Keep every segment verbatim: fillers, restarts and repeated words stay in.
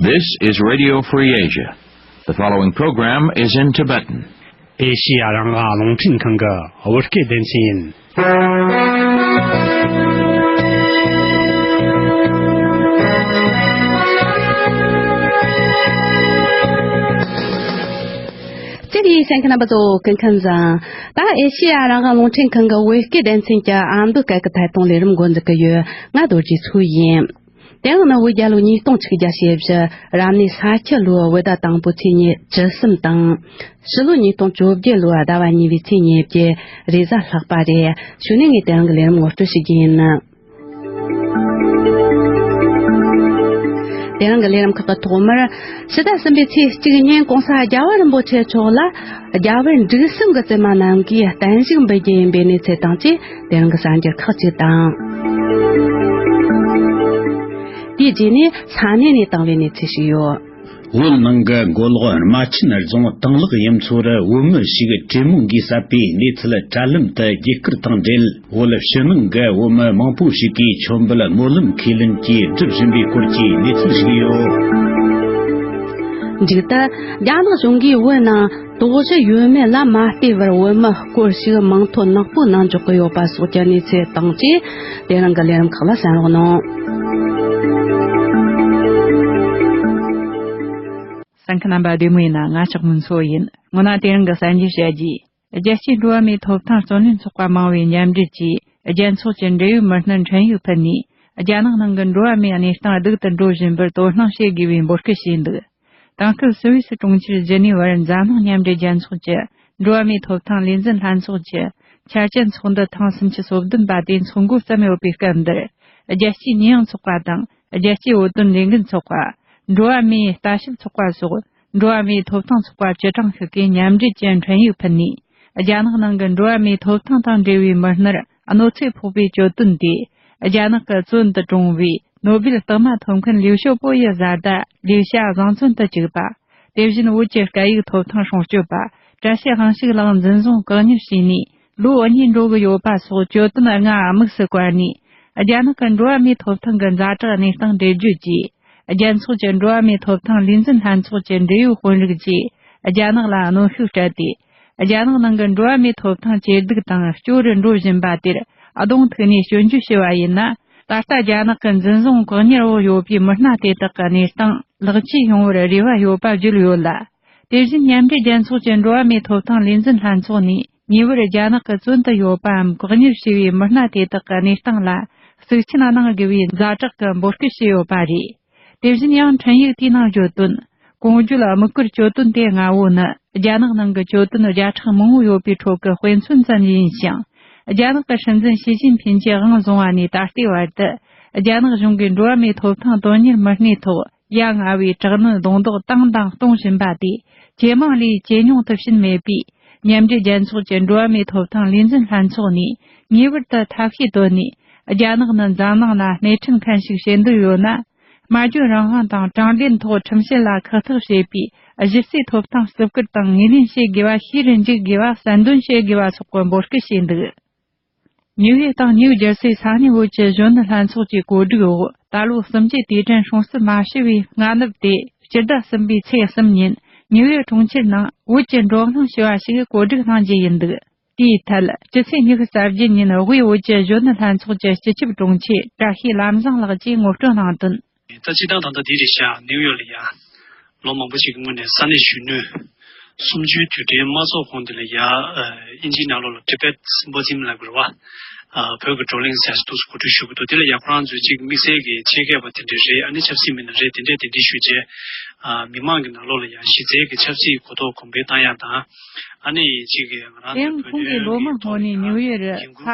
This is Radio Free Asia. The following program is in Tibetan. ཨེ་ཤི་ཡ་རང་དབང་རླུང་འཕྲིན་ཁང་གི་བོད་སྐད་སྡེ་ཚན་ཡིན། དེ་རིང་གསན་མཁན་རྣམ་པ་ཚོ་སྐུ་ཁམས་བཟང་། ད་ཨེ་ཤི་ཡ་རང་དབང་རླུང་འཕྲིན་ཁང་གི་བོད་སྐད་སྡེ་ཚན་གྱི་ཨ་མདོ་སྐད་ཀྱི་ཐད་གཏོང་ལས་རིམ་འགོ་འཛུགས་ཀྱི་ཡོད། ང་རྡོ་རྗེ་མཚོ་ཡིན། དེ་ཡང་ནི་བོད་རྒྱལ་ལོ་ཉིས་སྟོང་ཆིག་བརྒྱ་ཞེ་བཞི་རབ་གནས་ས་ཁྱི་ལོའི་བོད་ཟླ་དང་པོའི་ཚེས་ཉེར་གསུམ་དང་། ཕྱི་ལོ་ཉིས་སྟོང་བཅོ་བརྒྱད་ལོའི་ཟླ་བ་གཉིས་པའི་ཚེས་ཉེར་བརྒྱད་རེས་གཟའ་ལྷག་པ་རེད། གཞུག་ནས་ངས་དེ་རིང་གི་ལས་རིམ་ངོ་སྤྲོད་ཞུ་རྒྱུ་ཡིན། དེ་རིང་གི་ལས་རིམ་ཁག་གི་ཐོག་མར། ཕྱི་ཟླ་གསུམ་པའི་ཚེས་གཅིག་ཉིན་གོང་ས་རྒྱལ་བ་རིན་པོ་ཆེ་མཆོག་ལ་རྒྱལ་བུ་འབྲུག་གསུམ་གྱི་བཙུན་མ་རྣམས་ཀྱིས་བརྟན་བཞུགས་འབུལ་རྒྱུ་ཡིན་པའི་གནས་ཚུལ་དང་བཅས། དེ་རིང་གི་གསར་འགྱུར་ཁག་ཅིག་དང་། དེའི་རྗེས་ནས་ས་གནས་ནས་བཏང་བའི་གནས་ཚུལ་ཞིག་ཡོད། བོད་ནང་གི་མགོ་ལོག་རྨ་ཆེན་རྫོང་དང་ལག་གཡུ་མཚོ་རུ་བོད་མི་ཞིག་གྲོས་མོལ་གྱིས་བསད་པའི་གནས་ཚུལ་དྲ་ལམ་དུ་རྒྱས་བསྐུར་དང་འབྲེལ། བོད་ཕྱི་ནང་གི་བོད་མི་མང་པོ་ཞིག་གིས་མཆོད་འབུལ་སྨོན་ལམ་ཁས་ལེན་གྱིས་སྒྲུབ་བཞིན་པའི་སྐོར་གྱི་གནས་ཚུལ་ཞིག་ཡོད། མཇུག་ཏུ། རྒྱ་ནག་གཞུང་གིས་བོད་ནང་དོགས་གཞི་ཡོད་མེད་ལ་མ་ལྟོས་པར་བོད་མི་སྐོར་ཞིག་མིང་ཐོ་ནག་པོའི་ནང་འཇོག་གི་ཡོད་པ་སོགས་ཀྱི་གནས་ཚུལ་དང་བཅས། དེ་རིང་གི་ལས་རིམ་ཁག་ལ་གསན་རོགས་གནང་། གསན་མཁན་རྣམ་པ་བདེ་མོ་ཡིན་ན། ང་ལྕགས་མོ་མཚོ་ཡིན། སྔོན་ན་དེ་རིང་གི་གསར་འགྱུར་བཤད་རྒྱུ། རྒྱལ་སྤྱིའི་འགྲོ་བ་མིའི་ཐོབ་ཐང་བརྩོན་ལེན་ཚོགས་པ་མང་བོས་མཉམ་འབྲེལ་གྱིས་རྒྱལ་ཚོགས་ཀྱི་འབྲེལ་ཡོད་མི་སྣར་འཕྲིན་ཡིག་ཕུལ་ནས། རྒྱ་ནག་ནང་གི་འགྲོ་བ་མིའི་གནས་སྟངས་སྡུག་ཏུ་འགྲོ་བཞིན་པར་དོ་སྣང་བྱེད་དགོས་པའི་འབོད་སྐུལ་བྱས་འདུག། དེང་སྐབས་སུད་སི་གྲོང་ཁྱེར་ཇི་ནི་ཝར་འཛམ་གླིང་མཉམ་འབྲེལ་རྒྱལ་ཚོགས་ཀྱི་འགྲོ་བ་མིའི་ཐོབ་ཐང་ལས་འཛིན་ལྷན་ཚོགས་ཀྱི་འཆར་ཅན་ཚོགས་འདུ་ཐེངས་སུམ་ཅུ་སོ་བདུན་པ་དེ་འཚོགས་འགོ་བརྩམས་ཡོད་པའི་སྐབས་འདིར། རྒྱལ་སྤྱིའི་ཉེས་ཡངས་ཚོགས་པ་དང་། རྒྱལ་སྤྱིའི་བོད་དོན་ལས་འགུལ་ཚོགས་པ། འགྲོ་བ་མིའི་ལྟ་ཞིབ་ཚོགས་པ་སོགས་འགྲོ་བ་མིའི་ཐོབ་ཐང་ཚོགས་པ་བཅུ་གྲངས་ཤིག་གིས་མཉམ་འབྲེལ་གྱི་འཕྲིན་ཡིག་ཕུལ་ནས། རྒྱ་ནག་ནང་གི་འགྲོ་བ་མིའི་ཐོབ་ཐང་དང་འབྲེལ་བའི་མི་སྣར་གནོད་འཚེ་ཕོག་པའི་གྱོད་དོན་དེ། རྒྱ་ནག་གི་བཙོན་དུ་གྲོངས་པའི་ནོ་སྦེལ་རྟགས་མ་ཐོབ་མཁན་ལིའུ་ཞའོ་པོ་ཡི་བཟའ་ཟླ་ལིའུ་ཞའོ་བཟང་བཙོན་དུ་བཅུག་པ། དེ་བཞིན་བོད་ཀྱི་སྐད་ཡིག་ཐོབ་ཐང་སྲུང་སྐྱོབ་པ་བཀྲ་ཤིས་དབང་ཕྱུག་ལགས་འཛིན་བཟུང་བཀག་ཉར་བྱས་ནས། ལོ་གཉིས་འགྲོ་གི་ཡོད་པ་སོགས་གྱོད་དོན་ལྔ་དམིགས་སུ་བཀར་ནས། རྒྱ་ནག་གི་འགྲོ་བ་མིའི་ཐོབ་ཐང་གི་ཛ་དྲག་གནས་སྟངས་འགྲེལ་བརྗོད་ཀྱིས། རྒྱལ་ཚོགས་ཀྱི་འགྲོ་བ་མིའི་ཐོབ་ཐང་ལས་འཛིན་ལྷན་ཚོགས་ཀྱི་འབྲེལ་ཡོད་དཔོན་རིགས་ཀྱིས། རྒྱ་ནག་ལ་གནོན་ཤུགས་སྤྲད་དེ། རྒྱ་ནག་ནང་གི་འགྲོ་བ་མིའི་ཐོབ་ཐང་ཇེ་སྡུག་དང་སྐྱོ་རུ་འགྲོ་བཞིན་པ་དེར་གདོང་ཐུག་ནས་སྐྱོན་བརྗོད་བྱས་པ་ཡིན་ན། ད་ལྟ་རྒྱ་ནག་གི་འཛིན་བཟུང་བཀག་ཉར་འོག་ཡོད་པའི་མི་སྣ་དེ་དག་གི་གནས་སྟངས་ལེགས་བཅོས་ཡོང་བར་རེ་བ་ཡོད་པ་བརྗོད་ཡོད་ལ། དེ་བཞིན་མཉམ་འབྲེལ་རྒྱལ་ཚོགས་ཀྱི་འགྲོ་བ་མིའི་ཐོབ་ཐང་ལས་འཛིན་ལྷན་ཚོགས་ནས་ཉེ་བར་རྒྱ་ནག་གི་བཙོན་དུ་ཡོད་པའམ་བཀག་ཉར་བྱས་པའི་མི་སྣ་དེ་དག་གི་གནས་སྟངས་ལ་གཙིགས་ཆེན་གནང་དགོས་པའི་ཛ་དྲག་གི་འབོད་སྐུལ་བྱས་ཡོད་པ་རེད། དེ་བཞིན་ཡང་འཕྲིན་ཡིག་དེའི་ནང་བརྗོད་དོན། གོང་བརྗོད་དམིགས་བཀར་གྱོད་དོན་དེ་ལྔ་བོ་ནི་རྒྱ་ནག་ནང་གི་གྱོད་དོན་བརྒྱ་ཕྲག་མང་བོ་ཡོད་པའི་ཁྲོད་ཀྱི་དཔེ་མཚོན་ཙམ་ཡིན་ཞིང་། རྒྱ་ནག་གི་སྲིད་འཛིན་ཞི་ཅིན་ཕིན་གྱིས་དབང་བཟུང་བ་ནས་ད་ལྟའི་བར་དུ། རྒྱ་ནག་གཞུང་གིས་འགྲོ་བ་མིའི་ཐོབ་ཐང་དོན་གཉེར་མི་སྣའི་ཐོག་ཡ་ང་བའི་དྲག་གནོན་རྡུང་རྡེག་བཏང་དང་གཏོང་བཞིན་པ་དེ་ཇེ་མང་ལས་ཇེ་ཉུང་དུ་ཕྱིན་མེད་པས། མཉམ་འབྲེལ་རྒྱལ་ཚོགས་ཀྱི་འགྲོ་བ་མིའི་ཐོབ་ཐང་ལས་འཛིན་ལྷན་ཚོགས་ནས་ངེས་པར་དུ་ཐབས་ཤེས་བཏོན་ནས། རྒྱ་ནག་ནི་འཛམ་གླིང་ལ་སྣེ་ཁྲིད་མཁན་ཞིག་བྱེད་འདོད་ཡོད་ན། སྨྲ་བརྗོད་རང་དབང་དང་དྲང་བདེན་ཐོག་ཁྲིམས་བཤེར་ལ་ཁག་ཐེག་བྱེད་པའི་གཞི་རྩའི་ཐོབ་ཐང་བརྩི་བཀུར་དང་ངོས་ལེན་བྱེད་དགོས་པ་ཤེས་རུ་འཇུག་དགོས་པ་གསལ་འདོན་བྱེད་དགོས་པ་སོགས་ཀྱི་འབོད་སྐུལ་བྱས་འདུག། ཉིའུ་ཡོག་དང་ནིའུ་ཇར་སིའི་ས་གནས་བོད་ཀྱི་གཞོན་ནུ་ལྷན་ཚོགས་ཀྱི་གོ་སྒྲིག་འོག་ད་ལོ་གསུམ་བཅུའི་དུས་དྲན་སྲུང་བརྩི་མ་ཞུ་བའི་སྔ་ནུབ་སྟེ། སྤྱི་ཟླ་གསུམ་པའི་ཚེས་གསུམ་ཉིན་ནིའུ་ཡོག་གྲོང་ཁྱེར་ནང་བོད་ཀྱི་བགྲོ་གླེང་ཞུ་བ་ཞིག་གོ་སྒྲིག་གནང་རྒྱུ་ཡིན་འདུག། དེའི་ཐད། སྤྱི་ཚེས་ཉི་ཤུ་རྩ་བརྒྱད་ཉིན་དབུས་བོད་ཀྱི་གཞོན་ནུ་ལྷན་ཚོགས་ཀྱི་སྤྱི་ཁྱབ་དྲུང་ཆེ་བཀྲ་ཤིས་ལམ་བཟང་ལགས་ཀྱིས་ངོ་སྤྲོད་གནང་དོན། ད་སྤྱིར་བཏང་ད་ལྟ་འདི་རེད་ཤག། ནིའུ་ཡོག་ལ་ཡ། ལོ་མང་པོ་ཞིག་གི་སྔོན་ནས་ས་གནས་གཞོན་ནུ་གསུམ་བཅུའི་དུས་དྲན་མ་ཚོགས་གོང་དེ་ལ་ཡ། ཨ། དབྱིན་ཇིའི་ནང་ལོགས་ལ་Tibet Symposium ལབ་དགོས་རེད་བ། ཨ། བོད་ཀྱི་བགྲོ་གླེང་ཟེར་འདུག་གོ་སྒྲིག་ཞུ་གི་འདུག། དེ་ལ་ཡ་ཁོ་རང་ཚོས་ཅིག་དམིགས་བསལ་གྱི་ཆེད་མཁས་པ་དེ་འདྲ་རེད། ཨ་ནི་ཆབ་སྲིད་མི་སྣ་རེད། དེ་འདྲས་དེ་འདྲས་ཞུས་རྗེས། ཨ། མི་མང་གི་ནང་ལོགས་ལ་ཡ་གཞི་རྩའི་གི་ཆབ་སྲིད་གོ་རྟོགས་གོང་འཕེལ་བཏང་ཡ་དང་། ཨ་ནི་ཅིག་གི་ང་རང་ཚོའི་བོད་དོན་གྱི་ཐོག་ལ་ཡ་ཡིན་དགོས་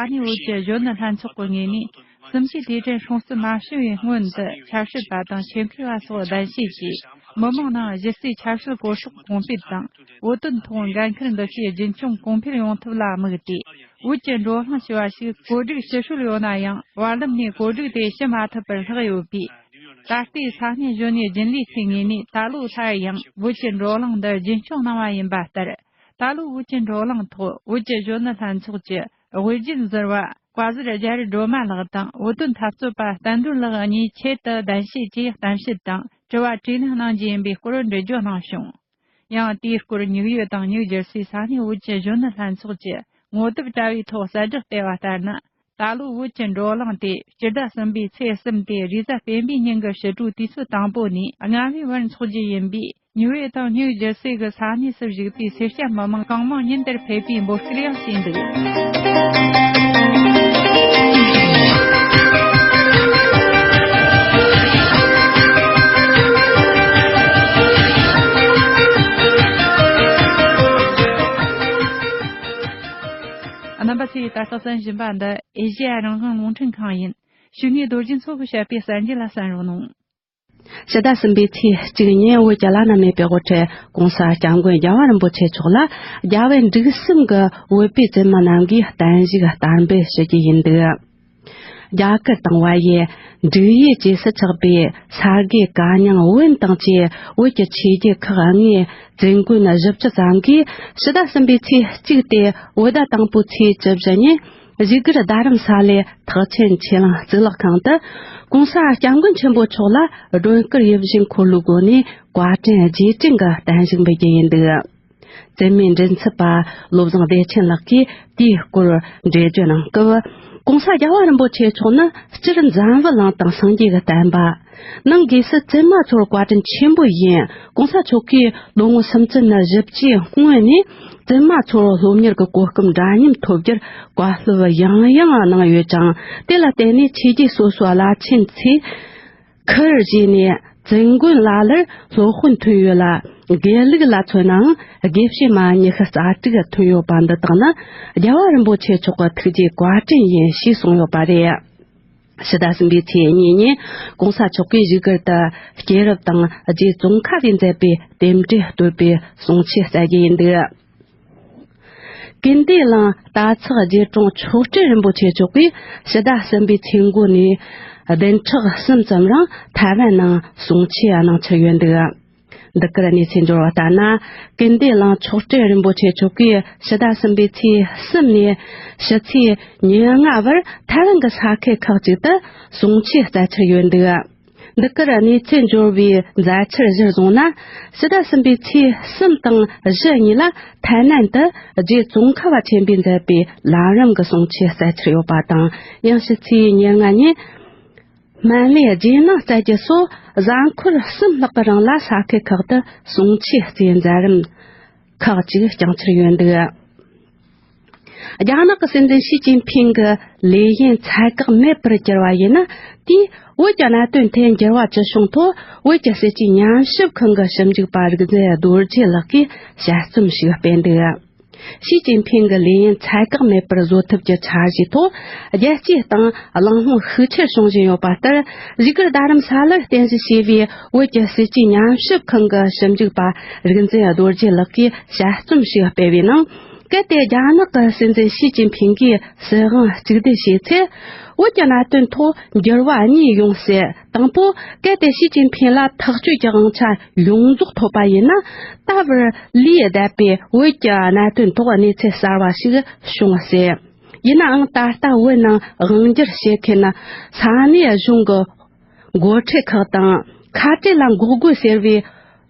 པའི་ཆོག་མཆན་ཞིག་ཡིན་དགོས་པ་དང་། གསུམ་བཅུའི་དུས་དྲན་སྲུང་བརྩི་མ་ཞུ་བའི་སྔོན་དུ་ཆབ་སྲིད་པ་དང་ཆེད་མཁས་པ་སོགས་གདན་ཞུས་ཀྱིས། མི་མང་ནང་གཞི་རྩའི་ཆབ་སྲིད་གོ་རྟོགས་གོང་སྤེལ་དང་། བོད་དོན་ཐོག་འགན་འཁུར་འདུ་ཤེས་རྒྱུན་འཁྱོངས་གོང་འཕེལ་ཡོང་ཐབས་ལ་དམིགས་ཏེ། བོད་ཀྱི་བགྲོ་གླེང་ཞུ་བ་ཞིག་གོ་སྒྲིག་ཞུ་སྲོལ་ཡོད་ན་ཡང་། བར་ལམ་ནས་གོ་སྒྲིག་དེ་ཞུ་མ་ཐུབ་པར་ལྷག་ཡོད་པས། ད་ལྟའི་ས་གནས་གཞོན་ནུའི་རྒྱུན་ལས་ཁུལ་ངོས་ནས་ད་ལོ་སླར་ཡང་བོད་ཀྱི་བགྲོ་གླེང་འདི་རྒྱུན་འཁྱོངས་གནང་བ་ཡིན་པ་ལྟར། ད་ལོའི་བོད་ཀྱི་བགྲོ་གླེང་ཐོག་བོད་ཀྱི་གཞོན་ནུ་ལྷན་ཚོགས་ཀྱི་དབུ་བརྙེས་ཟུར་པ་བཀའ་ཟུར་རྒྱ་རི་སྒྲོལ་མ་ལགས་དང་བོད་དོན་འཐབ་རྩོད་པ་བསྟན་དོན་ལགས་གཉིས་ཆེད་དུ་གདན་ཞུས་ཀྱིས་གཏམ་བཤད་དང་ དྲི་བ་དྲིས་ལན་གནང་རྒྱུ་ཡིན་པའི་སྐོར་འགྲེལ་བརྗོད་གནང་བྱུང་། ཡང་དེའི་སྐོར་ཉིའུ་ཡོག་དང་ཉིའུ་ཇར་སི་ས་གནས་བོད་ཀྱི་གཞོན་ནུ་ལྷན་ཚོགས་ཀྱི་ངོ་དེབ་དྲ་བའི་ཐོག་གསལ་བསྒྲགས་སྤེལ་བ་ལྟར་ན། ད་ལོའི་བོད་ཀྱི་འགྲོ་གླེང་དེ་སྤྱི་ཟླ་གསུམ་པའི་ཚེས་གསུམ་སྟེ་རེས་གཟའ་སྤེན་པའི་ཉིན་གྱི་ཕྱི་དྲོའི་དུས་ཚོད་དང་པོ་ནས་ལྔ་པའི་བར་འཚོགས་རྒྱུ་ཡིན་པས། ཉིའུ་ཡོག་དང་ཉིའུ་ཇར་སི་གི་ས་གནས་སུ་བཞུགས་པའི་སེར་སྐྱ་མི་མང་གང་མང་ཉིན་དེར་ཕེབས་པའི་འབོད་སྐུལ་ཡང་བྱས་འདུག། རྣམ་པ་ཚོས་ད་ལྟ་གསན་བཞིན་པ་འདི་ཨེ་ཤེ་ཡ་རང་དབང་རླུང་འཕྲིན་ཁང་ཡིན། གཞུག་ནས་རྡོ་རྗེ་མཚོ་གིས་བཤད་པའི་གསར་འགྱུར་ལ་གསན་རོགས་གནང་། ཕྱི་ཟླ་གསུམ་པའི་ཚེས་གཅིག་ཉིན་བོད་ཀྱི་བླ་ན་མེད་པའི་དབུ་ཁྲིད་༸གོང་ས་༸སྐྱབས་མགོན་རྒྱལ་བ་རིན་པོ་ཆེ་མཆོག་ལ་རྒྱལ་བའི་འབྲུག་གསུམ་གྱི་བོད་པའི་བཙུན་མ་རྣམས་ཀྱིས་བརྟན་བཞུགས་དར་འབུལ་ཞུ་རྒྱུ་ཡིན་འདུག། རྒྱ་གར་དང་བལ་ཡུལ་འབྲུག་ཡུལ་བཅས་སུ་ཆགས་པའི་ས་དགེ་བཀའ་རྙིང་བོན་དང་བཅས་བོད་ཀྱི་ཆོས་བརྒྱུད་ཁག་ལྔའི་བཙུན་མགོན་བཞི་བཅུ་ཙམ་གྱིས་ཕྱི་ཟླ་གསུམ་པའི་ཚེས་གཅིག་སྟེ་བོད་ཟླ་དང་པོའི་ཚེས་བཅུ་བཞི་ཉིན་བཞུགས་སྒར་རྡ་རམ་ས་ལའི་ཐེག་ཆེན་ཆོས་གླིང་གཙུག་ལག་ཁང་དུ་༸གོང་ས་༸སྐྱབས་མགོན་ཆེན་པོ་མཆོག་ལ་སྒྲོན་སྐུར་ཡིད་བཞིན་འཁོར་ལོའི་སྒོ་ནས་བཀའ་དྲིན་རྗེས་དྲན་གྱི་བརྟན་བཞུགས་འབུལ་རྒྱུ་ཡིན་འདུག། བཙུན་མའི་མགྲིན་ཚབ་པ་བློ་བཟང་བདེ་ཆེན་ལགས་ཀྱིས་དེའི་སྐོར་འགྲེལ་བརྗོད་གནང་སྐབས། ༸གོང་ས་རྒྱལ་བ་རིན་པོ་ཆེ་མཆོག་ནི་སྤྱིར་འཛམ་བུ་གླིང་དང་སངས་རྒྱས་ཀྱི་བསྟན་པ། ནང་སྒོས་སུ་བཙུན་མ་ཚོར་བཀའ་དྲིན་ཆེན་པོ་ཡིན། ༸གོང་ས་མཆོག་གིས་ལོ་ངོ་སུམ་ཅུ་ནས་བཞི་བཅུའི་སྔོན་ནས་བཙུན་མ་ཚོར་སློབ་གཉེར་གྱི་གོ་སྐབས་འདྲ་མཉམ་ཐོབ་རྒྱུར་བཀའ་སློབ་ཡང་ཡང་གནང་ཡོད་ཅིང་། དེ་ལ་བརྟེན་ནས་ཆོས་བརྒྱུད་སོ་སོའི་བླ་ཆེན་ཚོས་ཁུར་བཞེས་ནས་བཙུན་མགོན་ལ་ལར་སློབ་དཔོན་ཐོན་ཡོད་ལ། དགེ་ལུགས་ལ་མཚོན་ནའང་དགེ་བཤེས་མ་ཉི་ཤུ་རྩ་དྲུག་ཐོན་ཡོད་པ་འདི་དག་ནི་རྒྱལ་བ་རིན་པོ་ཆེ་མཆོག་གི་ཐུགས་རྗེ་བཀའ་དྲིན་ཡིན་ཞེས་གསུངས་ཡོད་པ་རེད། ཕྱི་ཟླ་གསུམ་པའི་ཚེས་གཉིས་ཉིན་༸གོང་ས་མཆོག་གིས་བཞུགས་སྒར་དུ་སྐྱེས་རབས་དང་རྗེ་ཙོང་ཁ་པས་མཛད་པའི་རྟེན་འབྲེལ་བསྟོད་པའི་གསུང་ཆོས་སྩལ་རྒྱུ་ཡིན་འདུག། ཀུན་བདེ་གླིང་རྟ་ཚག་རྗེ་དྲུང་མཆོག་སྤྲུལ་རིན་པོ་ཆེ་མཆོག་གིས་ཕྱི་ཟླ་གསུམ་པའི་ཚེས་འགོ་ནས་བདུན་ཕྲག་གསུམ་ཙམ་རིང་ཐའེ་ཝན་ནང་གསུང་ཆོས་གནང་འཆར་ཡོད་འདུག། འདི་གར་གནས་ཚུལ་འབྱོར་བ་ལྟར་ན། ཀུན་བདེ་གླིང་མཆོག་སྤྲུལ་རིན་པོ་ཆེ་མཆོག་གིས་ཕྱི་ཟླ་གསུམ་པའི་ཚེས་གསུམ་ནས་ཕྱི་ཚེས་ཉེར་ལྔ་བར་ཐའེ་ཝན་གྱི་ས་ཁུལ་ཁག་ཅིག་ཏུ་གསུང་ཆོས་སྩལ་འཆར་ཡོད་འདུག། འདི་གར་གནས་ཚུལ་འབྱོར་བའི་མཛད་འཆར་གཞིར་བཟུང་ན། ཕྱི་ཟླ་གསུམ་པའི་ཚེས་གསུམ་དང་བཞི་གཉིས་ལ་ཐའེ་ནན་དུ་རྗེ་ཙོང་ཁ་པ་ཆེན་པོས་མཛད་པའི་ལམ་རིམ་གྱི་གསུང་ཆོས་སྩལ་འཆར་ཡོད་པ་དང་། ཡང་ཕྱི་ཚེས་ཉེར་ལྔ་ཉིན། སྨན་བླའི་རྗེས་གནང་སྩལ་རྒྱུ་སོགས་གཟའ་འཁོར་གསུམ་ལྷག་གི་རིང་ལ་ས་ཁུལ་ཁག་ཏུ་གསུང་ཆོས་སྩལ་མཛད་རིམ་ཁག་ཅིག་བསྐྱངས་འཆར་ཡོད་འདུག། རྒྱ་ནག་གི་སྲིད་འཛིན་ཞི་ཅིན་ཕིང་གི་ལས་ཡུན་ཚད་བཀག་མེད་པར་གྱུར་བ་ཡིན་ན། དེས་བོད་ཀྱི་གནད་དོན་ཐད་འགྱུར་བ་ཇི་བྱུང་ཐོག་བོད་ཀྱི་སྲིད་ཇུས་ཉམས་ཞིབ་ཁང་གི་ཞིབ་འཇུག་པ་རིག་འཛིན་རྡོ་རྗེ་ལགས་ཀྱིས་དཔྱད་རྩོམ་ཞིག་སྤེལ་འདུག། ཞི་ཅིན་ཕིང་གི་ལས་ཡུན་ཚད་བཀག་མེད་པར་བཟོ་ཐབས་ཀྱི་འཆར་གཞིའི་ཐོག་རྒྱལ་སྤྱིའི་སྟེང་གླེང་སློང་ཤུགས་ཆེར་བྱུང་བཞིན་ཡོད་པ་ལྟར། བཞུགས་སྒར་རྡ་རམ་ས་ལར་རྟེན་གཞི་བྱས་པའི་བོད་ཀྱི་སྲིད་ཇུས་ཉམས་ཞིབ་ཁང་གི་ཞིབ་འཇུག་པ་རིག་འཛིན་རྡོ་རྗེ་ལགས་ཀྱིས་དཔྱད་རྩོམ་ཞིག་སྤེལ་བའི་ནང་། གལ་ཏེ་རྒྱ་ནག་གི་སྲིད་འཛིན་ཞི་ཅིན་ཕིང་གིས་སྲིད་དབང་གཅིག་སྡུད་བྱས་ཚེ། བོད་ཀྱི་གནད་དོན་ཐོག་འགྱུར་བ་གཉིས་ཡོང་སྲིད། དང་པོ། གལ་ཏེ་ཞི་ཅིན་ཕིང་ལ་ཐག་གཅོད་ཀྱི་དབང་ཆ་ཡོངས་རྫོགས་ཐོབ་པ་ཡིན་ན། ད་བར་ལུས་བསྡད་པའི་བོད་ཀྱི་གནད་དོན་ཐོག་གནས་ཚུལ་གསར་བ་ཞིག་བྱུང་སྲིད། ཡིན་ནའང་། ད་ལྟ་བོད་ནང་དབང་སྒྱུར་བྱེད་མཁན་ས་གནས་གཞུང་གི་འགོ་ཁྲིད་ཁག་དང་། ཁ་བྲལ་ལ་འགོག་རྒོལ་ཟེར་བའི་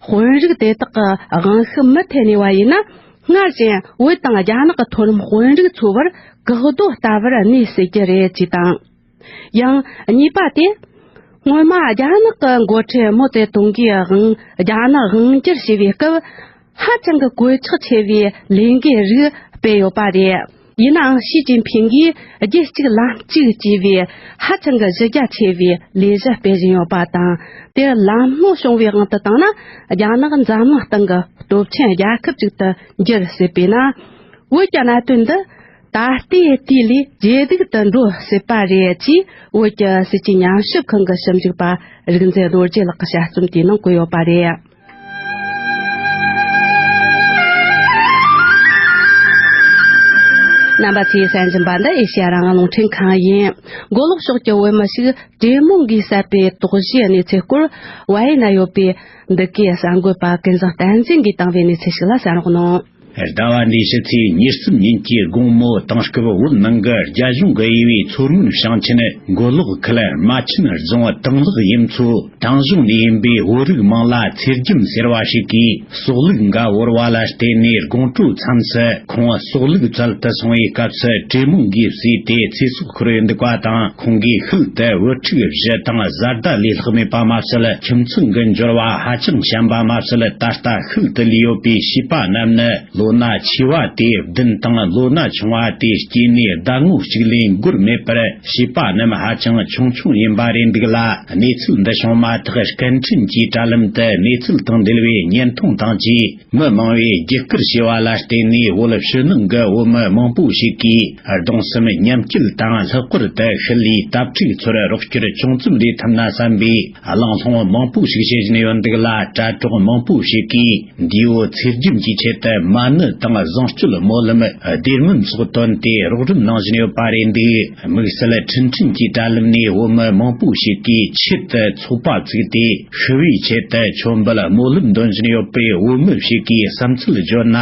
དཔོན་རིགས་དེ་དག་གི་དབང་ཤུགས་མུ་མཐུད་གནས་པ་ཡིན་ན། སྔར་བཞིན་བོད་དང་རྒྱ་ནག་གི་མཐོ་རིམ་དཔོན་རིགས་ཚོ་བར་བཀག་རྡོ་ལྟ་བུར་གནས་སྲིད་ཀྱི་རེད་ཅེས་དང་། ཡང་གཉིས་པ་དེ། སྔོན་མ་རྒྱ་ནག་གི་འགོ་ཁྲིད་མའོ་ཙེ་ཏུང་གིས་དབང་རྒྱ་ནག་དབང་སྒྱུར་བྱས་པའི་སྐབས། ཧ་ཅང་གི་གོད་ཆག་ཆེ་བའི་ལས་འགན་རིགས་སྤེལ་ཡོད་པ་རེད། ཡིན་ནའང་། ཞི་ཅིན་ཕིང་གིས་རྒྱུད་གཅིག་ལམ་གཅིག་ཅེས་པའི་ཧ་ཅང་གི་གཞི་རྒྱ་ཆེ་བའི་ལས་གཞི་སྤེལ་བཞིན་ཡོད་པ་དང་། དེར་ལམ་ལྷོང་བྱུང་བའི་དབང་དུ་བཏང་ན། རྒྱ་ནག་འཛམ་གླིང་སྟེང་གི་སྟོབས་ཆེན་རྒྱལ་ཁབ་ཅིག་ཏུ་འགྱུར་སྲིད་པས་ན། བོད་ཀྱི་གནད་དོན་འདི་ད་ལྟའི་དུས་ལས་ཇེ་སྡུག་ཏུ་འགྲོ་སྲིད་པ་རེད་ཅེས། བོད་ཀྱི་སྲིད་ཇུས་ཉམས་ཞིབ་ཁང་གི་ཞིབ་འཇུག་པ་རིག་འཛིན་རྡོ་རྗེ་ལགས་ཀྱི་དཔྱད་རྩོམ་དེའི་ནང་བཀོད་ཡོད་པ་རེད། རྣམ་པ་ཚོས་གསན་བཞིན་པ་འདི་ཨེ་ཤེ་ཡ་རང་དབང་རླུང་འཕྲིན་ཁང་ཡིན། མགོ་ལོག་ཕྱོགས་ཀྱི་བོད་མི་ཞིག་གྲོས་མོལ་གྱིས་བསད་པའི་དོགས་གཞིའི་གནས་ཚུལ་སྐོར། བལ་ཡུལ་ན་ཡོད་པའི་འདི་གའི་གསར་འགོད་པ་ཀུན་བཟང་བསྟན་འཛིན་གྱིས་བཏང་བའི་གནས་ཚུལ་ཞིག་ལ་གསན་རོགས་གནང་། ཟླ་བ་འདིའི་ཕྱི་ཚེས་ཉེར་གསུམ་ཉིན་གྱི་དགོང་མོ། དེང་སྐབས་བོད་ནང་གི་རྒྱ་གཞུང་གི་དབྱེ་བའི་མཚོ་སྔོན་ཞིང་ཆེན་མགོ་ལོག་ཁུལ་རྨ་ཆེན་རྫོང་དང་ལག་ཡུལ་མཚོ། དེང་གཞུང་ནས་ཡིན་པའི་བོད་རིགས་མིང་ལ་ཚེ་རྒྱམ་ཟེར་བ་ཞིག་གིས། སྲོག་ལུག་འགའ་བོར་བ་ལ་བརྟེན་ནས། དགོང་དྲོ་མཚམས་སུ་ཁོང་སྲོག་ལུག་བཙལ་དུ་སོང་བའི་སྐབས་སུ། དྲེད་མོང་གིས་བསྲེས་ཏེ་ཚེ་སྲོག་ཤོར་ཡོད་འདུག་པ་དང་། ཁོང་གིས་ཤུལ་དུ་བུ་ཕྲུག་བཞི་དང་བཟའ་ཟླ་ལས་ལྷག་མེད་པ་མ་ཟད། ཁྱིམ་ཚང་གི་འབྱོར་བ་ཧ་ཅང་ཞན་པ་མ་ཟད། ད་ལྟ་ཤུལ་དུ་ལུས་ཡོད་པའི་བྱིས་པ་རྣམས་ནི། ལོ་ན་ཆེ་བ་དེ་བདུན་དང་། ལོ་ན་ཆུང་བ་དེ་སྐྱེས་ནས་ཟླ་ངོ་གཅིག་ལས་འགོར་མེད་པར། བྱིས་པ་རྣམས་ཧ་ཅང་ཆུང་ཆུང་ཡིན་པ་རེད་འདུག་ལ། གནས་ཚུལ་འདི་བྱུང་མ་ཐག་སྐད་འཕྲིན་གྱི་དྲ་ལམ་དུ་གནས་ཚུལ་དང་འབྲེལ་བའི་བརྙན་ཐུང་དང་བཅས། མི་མང་བས་བརྒྱུད་བསྐུར་བྱས་པ་ལ་བརྟེན་ནས། བོད་ཕྱི་ནང་གི་བོད་མི་མང་པོ་ཞིག་གིས་གདུང་སེམས་མཉམ་སྐྱེད་དང་། ལྷག་པར་དུ་ཤུལ་ལུས་དྭ་ཕྲུག་ཚོར་རོགས་སྐྱོར་ཅུང་ཙམ་རེ་ཐུབ་ན་བསམ་པའི་གླེང་སློང་མང་པོ་ཞིག་བྱེད་བཞིན་ཡོད་འདུག་ལ། དྲ་གྲོགས་མང་པོ་ཞིག་གིས་འདས་པོ་ཚེ་རྒྱམ་གྱི་ཆེད་དུ་མ་ཎི་དང་བཟང་སྤྱོད་སྨོན་ལམ། བདེ་སྨོན་སོགས་བཏོན་ཏེ་རོགས་རམ་གནང་བཞིན་ཡོད་པ་རེད་འདུག། དམིགས་བསལ་འཕྲིན་ཕྲན་གྱི་དྲ་ལམ་ནས་བོད་མི་མང་པོ་ཞིག་གིས་ཆེད་དུ་ཚོགས་པ་བཙུགས་ཏེ། ཤི་བའི་ཆེད་དུ་མཆོད་འབུལ་སྨོན་ལམ་འདོན་བཞིན་ཡོད་པའི་བོད་མི་ཞིག་གིས་བསམ་ཚུལ་བརྗོད་ན།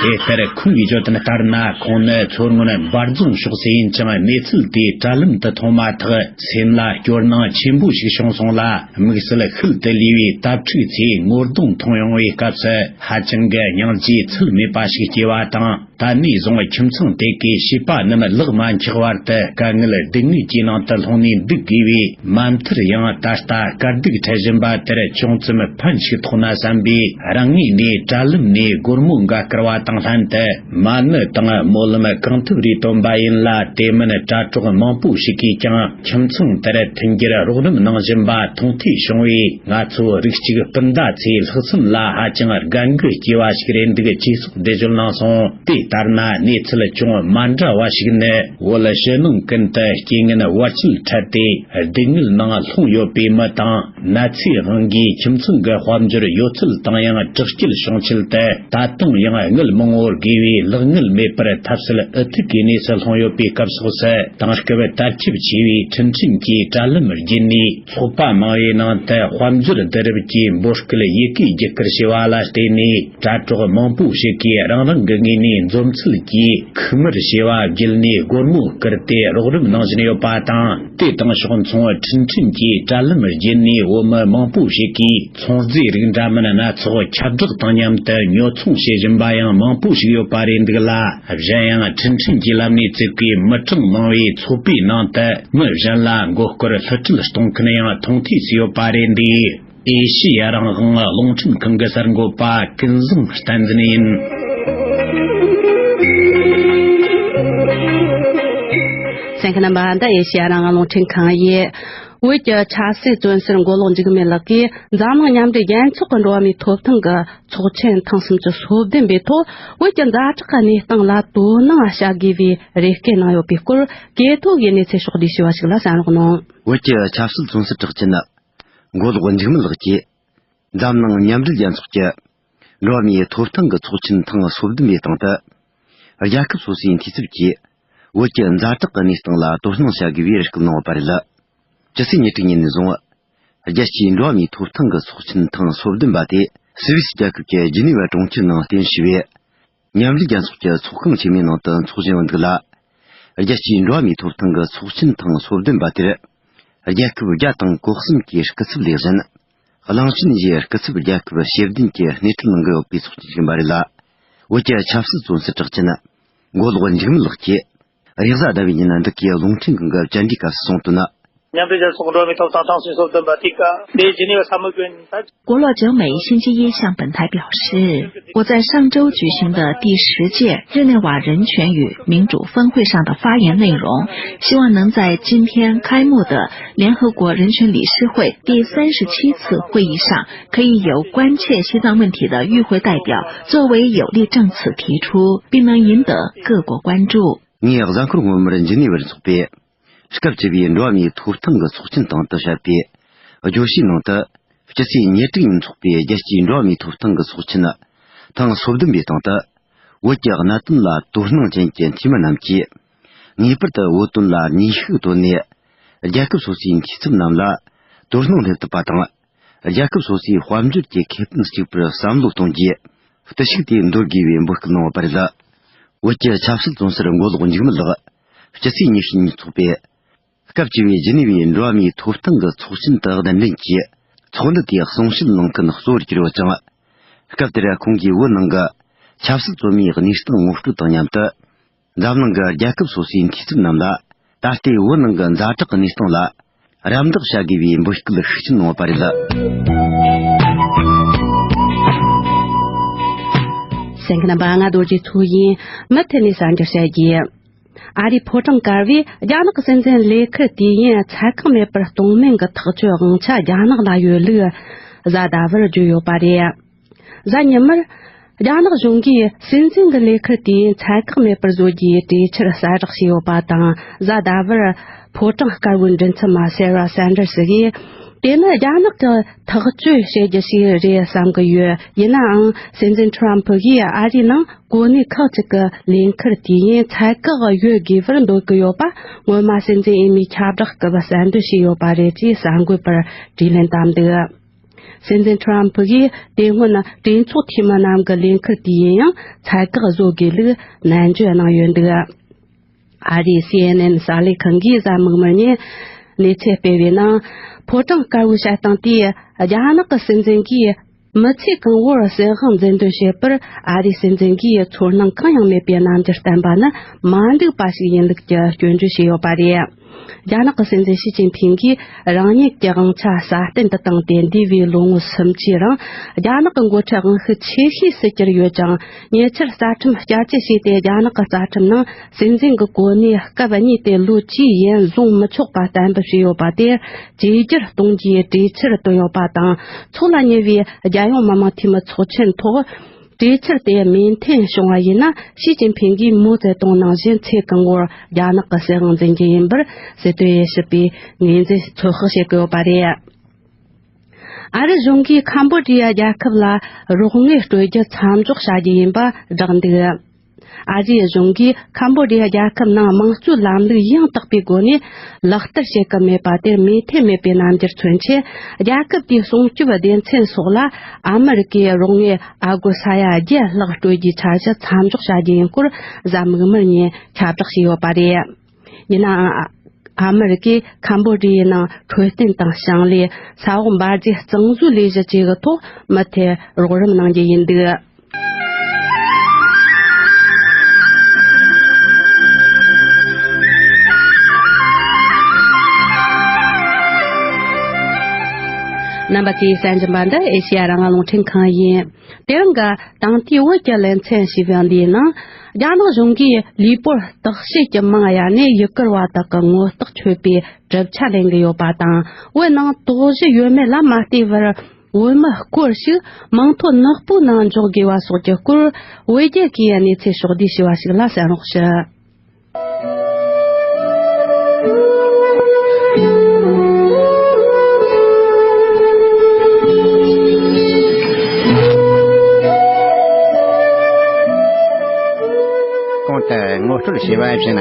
དེ་ལྟར་ཁོང་གིས་བརྗོད་དོན་ལྟར་ན། ཁོང་ནི་མཚོ་སྔོན་འབའ་རྫོང་ཕྱོགས་སུ་ཡིན་ཅིང་། གནས་ཚུལ་དེ་དྲ་ལམ་དུ་མཐོང་མ་ཐག་སེམས་ལ་སྐྱོ་སྣང་ཆེན་པོ་ཞིག་བྱུང་སོང་ལ། དམིགས་བསལ་ཤུལ་དུ་ལུས་པའི་དྭ་ཕྲུག་ཚོས་ངོ་གདོང་མཐོང་ཡོང་བའི་སྐབས་སུ། ཧ་ཅང་གི་སྙིང་རྗེ་ཚོད་མེད་པ་ཞིག་སྐྱེས་པ་དང་། ད་ནས་བཟུང་ཁྱིམ་ཚང་དེ་གའི་བྱིས་པ་རྣམས་ལག་མ་འཁྱག་བར་དུ་དཀའ་ངལ་སྡུག་བསྔལ་གྱི་ནང་དུ་ལྷུང་ནས་འདུག་དགོས་པས། མ་མཐར་ཡང་ད་ལྟ་དཀའ་སྡུག་འཕྲད་བཞིན་པ་དེར་ཅུང་ཙམ་ཕན་ཞིག་ཐོགས་ན་བསམ་པས། རང་ངོས་ནས་དྲ་ལམ་ནས་སྒོར་མོ་འགའ་བསྐུར་བ་དང་ལྷན་དུ། མ་ཎི་དང་སྨོན་ལམ་གང་ཐུབ་རེ་བཏོན་པ་ཡིན་ལ། དེ་མིན་དྲ་གྲོགས་མང་པོ་ཞིག་གིས་ཀྱང་ཁྱིམ་ཚང་དེར་མཐུན་འགྱུར་རོགས་རམ་གནང་བཞིན་པ་མཐོང་ཐོས་བྱུང་བས། ང་ཚོ་རིགས་གཅིག་སྤུན་ཟླ་ཚོའི་ལྷག་བསམ་ལ་ཧ་ཅང་དགའ་མགུ་སྐྱེས་པ་ཞིག་རེད་འདུག་ཅེས་སོགས་འགྲེལ་བརྗོད་གནང་སོང་། དེ་ལྟར་ན། གནས་ཚུལ་ཅུང་མ་འདྲ་བ་ཞིག་ནི། བོད་ཕྱི་ནང་ཀུན་ཏུ་རྐྱེན་ངན་བར་ཆད་འཕྲད་དེ་སྡུག་བསྔལ་ནང་ལྷུང་ཡོད་པའི་མི་དང་། ན་ཚའི་དབང་གིས་ཁྱིམ་ཚང་གི་དཔལ་འབྱོར་ཡོད་ཚད་དང་ཡང་དྲག་སྐྱེད་བྱུང་ཆེད་དུ། ད་དུང་ཡང་དངུལ་མང་བོར་དགོས་པའི་ལག་དངུལ་མེད་པར་ཐབས་ཟད་ཨུ་ཐུག་གི་གནས་སུ་ལྷུང་ཡོད་པའི་སྐབས་སོགས་སུ། དེང་སྐབས་དར་ཁྱབ་ཆེ་བའི་འཕྲིན་ཕྲན་གྱི་དྲ་ལམ་བརྒྱུད་ནས། ཚོགས་པ་མང་བོའི་ནང་དུ་དཔལ་འབྱོར་བསྡུ་རུབ་ཀྱི་འབོད་སྐུལ་ཡི་གེ་བརྒྱུད་བསྐུར་བྱས་པ་ལ་བརྟེན་ནས། དྲ་གྲོགས་མང་པོ་ཞིག་གིས་རང་རང་གི་ངོས་ནས་འཛོམས་ཚུལ་གྱིས་ཁུག་དམར་བྱས་པ་བརྒྱུད་ནས་སྒོར་མོ་བསྐུར་ཏེ་རོགས་རམ་གནང་བཞིན་ཡོད་པ་དང་། དེ་དང་ཕྱོགས་མཚུངས། འཕྲིན་ཕྲན་གྱི་དྲ་ལམ་བརྒྱུད་ནས་བོད་མི་མང་པོ་ཞིག་གིས་ཚོང་རྫས་རིགས་འདྲ་མིན་སྣ་ཚོགས་ཁྱབ་བསྒྲགས་དང་མཉམ་དུ་ཉོ་ཚོང་བྱེད་བཞིན་པ་ཡང་མང་པོ་ཞིག་ཡོད་པ་རེད་འདུག་ལ། གཞན་ཡང་། འཕྲིན་ཕྲན་གྱི་ལམ་ནས་བཙུགས་པའི་མི་གྲངས་མང་བའི་ཚོགས་པའི་ནང་དུ་མི་གཞན་ལ་མགོ་སྐོར་བསླུ་བྲིད་གཏོང་མཁན་ཡང་མཐོང་ཐོས་སུ་ཡོད་པ་རེད་འདུག། ཨེ་ཤེ་ཡ་རང་དབང་རླུང་འཕྲིན་ཁང་གི་གསར་འགོད་པ་ཀུན་བཟང་བསྟན་འཛིན་ཡིན། གསན་མཁན་རྣམ་པ། འདི་ཨེ་ཤེ་ཡ་རང་དབང་རླུང་འཕྲིན་ཁང་ཡིན། བོད་ཀྱི་ཆབ་སྲིད་བཙོན་ཟུར་མགོ་ལོག་འཇིགས་མེད་ལགས་ཀྱིས། འཛམ་གླིང་མཉམ་འབྲེལ་རྒྱལ་ཚོགས་ཀྱི་འགྲོ་བ་མིའི་ཐོབ་ཐང་གི་ཚོགས་ཆེན་ཐེངས་སུམ་ཅུ་སོ་བདུན་པའི་ཐོག། བོད་ཀྱི་ཛ་དྲག་གི་གནས་སྟངས་ལ་དོ་སྣང་བྱ་དགོས་པའི་རེ་སྐུལ་གནང་ཡོད་པའི་སྐོར། གོ་ཐོས་ཀྱི་གནས་ཚུལ་ཕྱོགས་བསྡུས་ཞུས་པ་ཞིག་ལ་གསན་རོགས་གནང་། བོད་ཀྱི་ཆབ་སྲིད་བཙོན་ཟུར་གྲགས་ཅན་མགོ་ལོག་འཇིགས་མེད་ལགས་ཀྱིས། འཛམ་གླིང་མཉམ་འབྲེལ་རྒྱལ་ཚོགས་ཀྱི་འགྲོ་བ་མིའི་ཐོབ་ཐང་གི་ཚོགས་ཆེན་ཐེངས་སོ་བདུན་པའི་སྟེང་དུ། རྒྱལ་ཁབ་སོ་སོའི་འཐུས་ཚབ་ཀྱིས་བོད་ཀྱི་ཛ་དྲག་གི་གནས་སྟངས་ལ་དོ་སྣང་བྱ་དགོས་པའི་རེ་སྐུལ་གནང་ཡོད་པ་རེད། ཇི་སྲིད་ཉེར་དྲུག་ཉིན་ནས་བཟུང་། རྒྱལ་སྤྱིའི་འགྲོ་བ་མིའི་ཐོབ་ཐང་གི་ཚོགས་ཆེན་ཐེངས་སོ་བདུན་པ་དེ་སུད་སི་རྒྱལ་ཁབ་ཀྱི་ཇི་ནི་ཝ་གྲོང་ཁྱེར་ནང་རྟེན་གཞི་བྱས་པའི། མཉམ་འབྲེལ་རྒྱལ་ཚོགས་ཀྱི་ཚོགས་ཁང་ཆེན་མོའི་ནང་དུ་འཚོགས་བཞིན་ཡོད་འདུག་ལ། རྒྱལ་སྤྱིའི་འགྲོ་བ་མིའི་ཐོབ་ཐང་གི་ཚོགས་ཆེན་ཐེངས་སོ་བདུན་པ་དེར། རྒྱལ་ཁབ་བརྒྱ་དང་གོ་གསུམ་གྱི་སྐུ་ཚབ་ལས་གཞན། གླིང་ཆེན་བཞིའི་སྐུ་ཚབ་རྒྱལ་ཁབ་ཞེ་བདུན་གྱིས་སྣེ་ཁྲིད་གནང་གི་ཡོད་པའི་ཚོགས་ཆེན་ཞིག་ཡིན་པ་རེད་ལ། བོད་ཀྱི་ཆབ་སྲིད་བཙོན་ཟུར་གྲགས་ཅན་མགོ་ལོག་འཇིགས་མེད་ལགས་ཀྱིས། རེས་གཟའ་ཟླ་བའི་ཉིན་འདི་གའི་རླུང་འཕྲིན་ཁང་གི་བཅར་འདྲིའི་སྐབས་སུ་གསུངས་དོན། མཉམ་འབྲེལ་རྒྱལ་ཚོགས་འགྲོ་བ་མིའི་ཐོབ་ཐང་ཐེངས་སོ་བདུན་པ་དེ་ག་དེ་ཇི་ནི་ཝ་ས་མུ་ཀུན་ད། 郭洛哲每星期一向本台表示，我在上周举行的第十届日内瓦人权与民主峰会上的发言内容，希望能在今天开幕的联合国人权理事会第三十七次会议上，可以由关切西藏问题的与会代表作为有力证词提出，并能赢得各国关注。 ངས་གཟའ་འཁོར་སྔོན་མར་ཇི་ནི་ཝར་འཚོགས་པའི་སྐབས་བཅུ་པའི་འགྲོ་བ་མིའི་ཐོབ་ཐང་གི་ཚོགས་ཆེན་སྟེང་དུ་བཤད་པའི་བརྗོད་གཞིའི་ནང་དུ། སྤྱི་ཚེས་ཉེར་དྲུག་ཉིན་འཚོགས་པའི་རྒྱལ་སྤྱིའི་འགྲོ་བ་མིའི་ཐོབ་ཐང་གི་ཚོགས་ཆེན་ཐེངས་སོ་བདུན་པའི་སྟེང་དུ། བོད་ཀྱི་གནད་དོན་ལ་དོ་སྣང་ཅན་གྱི་འཐུས་མི་རྣམས་ཀྱིས། ངེས་པར་དུ་བོད་དོན་ལ་ནུས་ཤུགས་བཏོན་ནས། རྒྱལ་ཁབ་སོ་སོའི་འཐུས་ཚབ་རྣམས་ལ་དོ་སྣང་སླེབས་ཐུབ་པ་དང་། རྒྱལ་ཁབ་སོ་སོའི་དཔལ་འབྱོར་གྱི་ཁེ་ཕན་གཅིག་པར་བསམ་བློ་གཏོང་རྒྱུའི་བརྟུལ་ཞུགས་དེ་འདོར་དགོས་པའི་འབོད་སྐུལ་གནང་བ་རེད། བོད་ཀྱི་ཆབ་སྲིད་བཙོན་ཟུར་མགོ་ལོག་འཇིགས་མེད་ལགས་སྤྱི་ཚེས་ཉི་ཤུ་ཉིན་ཚོགས་པའི་སྐབས་བཅུ་བའི་ཇི་ནི་ཝའི་འགྲོ་བ་མིའི་ཐོབ་ཐང་གི་ཚོགས་ཆེན་དུ་གདན་འདྲེན་གྱིས། ཚོགས་འདུ་དེ་གསུང་བཤད་གནང་མཁན་གཙོ་བོར་གྱུར་ཡོད་ཅིང་། སྐབས་དེར་ཁོང་གིས་བོད་ནང་གི་ཆབ་སྲིད་བཙོན་མིའི་གནས་སྟངས་ངོ་སྤྲོད་དང་མཉམ་དུ། འཛམ་གླིང་གི་རྒྱལ་ཁབ་སོ་སོའི་འཐུས་ཚབ་རྣམས་ལ། ད་ལྟའི་བོད་ནང་གི་ཛ་དྲག་གི་གནས་སྟངས་ལ་རམ་འདེགས་བྱ་དགོས་པའི་འབོད་སྐུལ་ཤུགས་ཆེན་གནང་བ་རེད། གསན་མཁན་རྣམ་པ། ང་རྡོ་རྗེ་མཚོ་ཡིན། མུ་མཐུད་ནས་གསར་འགྱུར་བཤད་རྒྱུ། ཨ་རིའི་ཕོ་བྲང་དཀར་བས་རྒྱ་ནག་གི་སྲིད་འཛིན་ལས་ཁུར་དུས་ཡུན་ཚད་བཀག་མེད་པར་གཏོང་མིན་གྱི་ཐག་གཅོད་དབང་ཆ་རྒྱ་ནག་ལ་ཡོད་ལུགས་གཟའ་ཟླ་བར་བརྗོད་ཡོད་པ་རེད། གཟའ་ཉི་མར། རྒྱ་ནག་གཞུང་གིས་སྲིད་འཛིན་གྱི་ལས་ཁུར་དུས་ཡུན་ཚད་བཀག་མེད་པར་བཟོ་རྒྱུའི་གྲོས་འཆར་གསལ་བསྒྲགས་བྱས་ཡོད་པ་དང་། གཟའ་ཟླ་བར་ཕོ་བྲང་དཀར་པོའི་མགྲིན་ཚབ་མ་སེ་ར་སན་ཌར་སི་གིས། དེ་ནི་རྒྱ་ནག་གི་ཐག་གཅོད་བྱེད་རྒྱུ་ཞིག་རེད་བསམ་གྱི་ཡོད། ཡིན་ནའང་། སྲིད་འཛིན་ཁྲི་རམ་ཕུ་གིས་ཨ་རིའི་ནང་གོ་གནས་ཁག་ཅིག་གི་ལས་ཁུར་དུས་ཡུན་ཚད་བཀག་ཡོད་དགོས་པར་འདོད་ཀྱི་ཡོད་པ། སྔོན་མ་སྲིད་འཛིན་འོས་མིའི་ཁྱབ་བསྒྲགས་སྐབས་གསལ་འདོན་བྱས་ཡོད་པ་རེད་ཅེས་གསར་འགོད་པར་དྲིས་ལན་བཏབ་འདུག། སྲིད་འཛིན་ཁྲི་རམ་ཕུ་གིས་དེ་སྔོན་གྲོས་ཚོགས་འཐུས་མི་རྣམས་ཀྱི་ལས་ཁུར་དུས་ཡུན་ཡང་ཚད་བཀག་བཟོ་དགོས་ལུགས་ནན་བརྗོད་གནང་ཡོད་འདུག། ཨ་རིའི་སི་ཨེན་ཨེན་གསར་ལས་ཁང་གིས་གཟའ་མིག་དམར་ཉིན་གནས་ཚུལ་སྤེལ་བའི་ནང་། ཕོ་བྲང་དཀར་པོའི་བཤད་སྟངས་དེས་རྒྱ་ནག་གི་སྲིད་འཛིན་གྱིས་མི་ཚེ་གང་བོར་སྲིད་དབང་འཛིན་སྡོད་བྱེད་པར་ཨ་རིའི་སྲིད་འཛིན་གྱིས་ཚོར་སྣང་གང་ཡང་མེད་པའི་རྣམ་འགྱུར་བསྟན་པ་ནི་མ་འདུག་པ་ཞིག་ཡིན་ལུགས་ཀྱི་སྐྱོན་བརྗོད་བྱས་ཡོད་པ་རེད། རྒྱ་ནག་གི་སྲིད་འཛིན་ཞི་ཅིན་ཕིང་གིས་རང་ཉིད་ཀྱི་དབང་ཆ་སྲ་བརྟན་དུ་བཏང་སྟེ། འདས་པའི་ལོ་ངོ་སུམ་ཅུའི་རིང་རྒྱ་ནག་གི་འགོ་ཁྲིད་དབང་ཤུགས་ཆེ་ཤོས་སུ་གྱུར་ཡོད་ཅིང་། ཉེ་ཆར་རྩ་ཁྲིམས་བསྐྱར་བཅོས་བྱས་ཏེ། རྒྱ་ནག་གི་རྩ་ཁྲིམས་ནང་སྲིད་འཛིན་གྱི་གོ་གནས་སྐབས་གཉིས་ཏེ་ལོ་བཅུའི་ཡན་བཟུང་མི་ཆོག་པ་གཏན་འབེབས་བྱས་ཡོད་པ་དེར་བཅོས་བསྒྱུར་གཏོང་རྒྱུའི་གྲོས་འཆར་བཏོན་ཡོད་པ་དང་། འཚོགས་ལ་ཉེ་བའི་རྒྱལ་ཡོངས་མི་དམངས་འཐུས་མི་ཚོགས་ཆེན་ཐོག་གྲོས་འཆར་དེ་མོས་མཐུན་བྱུང་བ་ཡིན་ན། ཞི་ཅིན་ཕིང་གིས་མའོ་ཙེ་ཏུང་ནང་བཞིན་ཚེ་གང་བོར་རྒྱ་ནག་གི་སྲིད་དབང་འཛིན་རྒྱུ་ཡིན་པར་སྲིད་དོན་དབྱེ་ཞིབ་པས་ངོས་འཛིན་ཚོད་དཔག་བྱེད་ཀྱི་ཡོད་པ་རེད། ཨ་རི་གཞུང་གིས་ཁམ་བོ་ཌི་ཡ་རྒྱལ་ཁབ་ལ་རོགས་དངུལ་སྤྲོད་རྒྱུ་མཚམས་འཇོག་བྱ་རྒྱུ་ཡིན་པ་བསྒྲགས་འདུག། ཨ་རིའི་གཞུང་གིས་ཁམ་བོ་ཌི་ཡ་རྒྱལ་ཁབ་ནང་དམངས་གཙོའི་ལམ་ལུགས་ཡང་དག་པའི་སྒོ་ནས་ལག་བསྟར་བྱེད་ཀྱི་མེད་པ་དེར་མོས་མཐུན་མེད་པའི་རྣམ་འགྱུར་མཚོན་ཆེད། རྒྱལ་ཁབ་དེའི་སྲུང་སྐྱོབ་སྡེ་ཚན་སོགས་ལ་ཨ་མི་རི་ཀའི་རོགས་དངུལ་ཨ་སྒོར་ས་ཡ་བརྒྱད་ལྷག་སྤྲོད་རྒྱུའི་འཆར་གཞི་མཚམས་འཇོག་བྱ་རྒྱུ་ཡིན་སྐོར་གཟའ་མིག་དམར་ཉིན་ཁྱབ་བསྒྲགས་བྱས་ཡོད་པ་རེད། ཡིན་ནའང་། ཨ་མི་རི་ཀས་ཁམ་བོ་ཌི་ཡའི་ནང་འཕྲོད་བསྟེན་དང་ཞིང་ལས། ས་འོག་འབར་རྫས་གཙང་བཟོའི་ལས་གཞི་བཅས་ཀྱི་ཐོག་མུ་མཐུད་རོགས་རམ་གནང་རྒྱུ་ཡིན་འདུག། རྣམ་པ་ཚོས་གསན་བཞིན་པ་འདི་ཨེ་ཤེ་ཡ་རང་དབང་རླུང་འཕྲིན་ཁང་ཡིན། དེ་རིང་གི་དེང་དུས་བོད་ཀྱི་ལེ་ཚན་ཞེས་པ་འདིའི་ནང་། རྒྱ་ནག་གཞུང་གིས་ལུས་པོར་བརྟག་དཔྱད་ཀྱི་མིང་གཡར་ནས་ཡུལ་སྐོར་བ་དག་གི་ངོ་རྟགས་ཆོད་པའི་གྲུབ་ཆ་ལེན་གྱི་ཡོད་པ་དང་། བོད་ནང་དོགས་གཞི་ཡོད་མེད་ལ་མ་ལྟོས་པར། བོད་མི་སྐོར་ཞིག་མིང་ཐོ་ནག་པོའི་ནང་འཇོག་དགོས་པ་སོགས་ཀྱི་སྐོར། བོད་རྒྱ་གིས་གནས་ཚུལ་ཕྱོགས་བསྡུས་ཞུས་པ་ཞིག་ལ་གསན་རོགས་ཞུ། གོང་དུ་ངོ་སྤྲོད་བྱས་པ་བཞིན།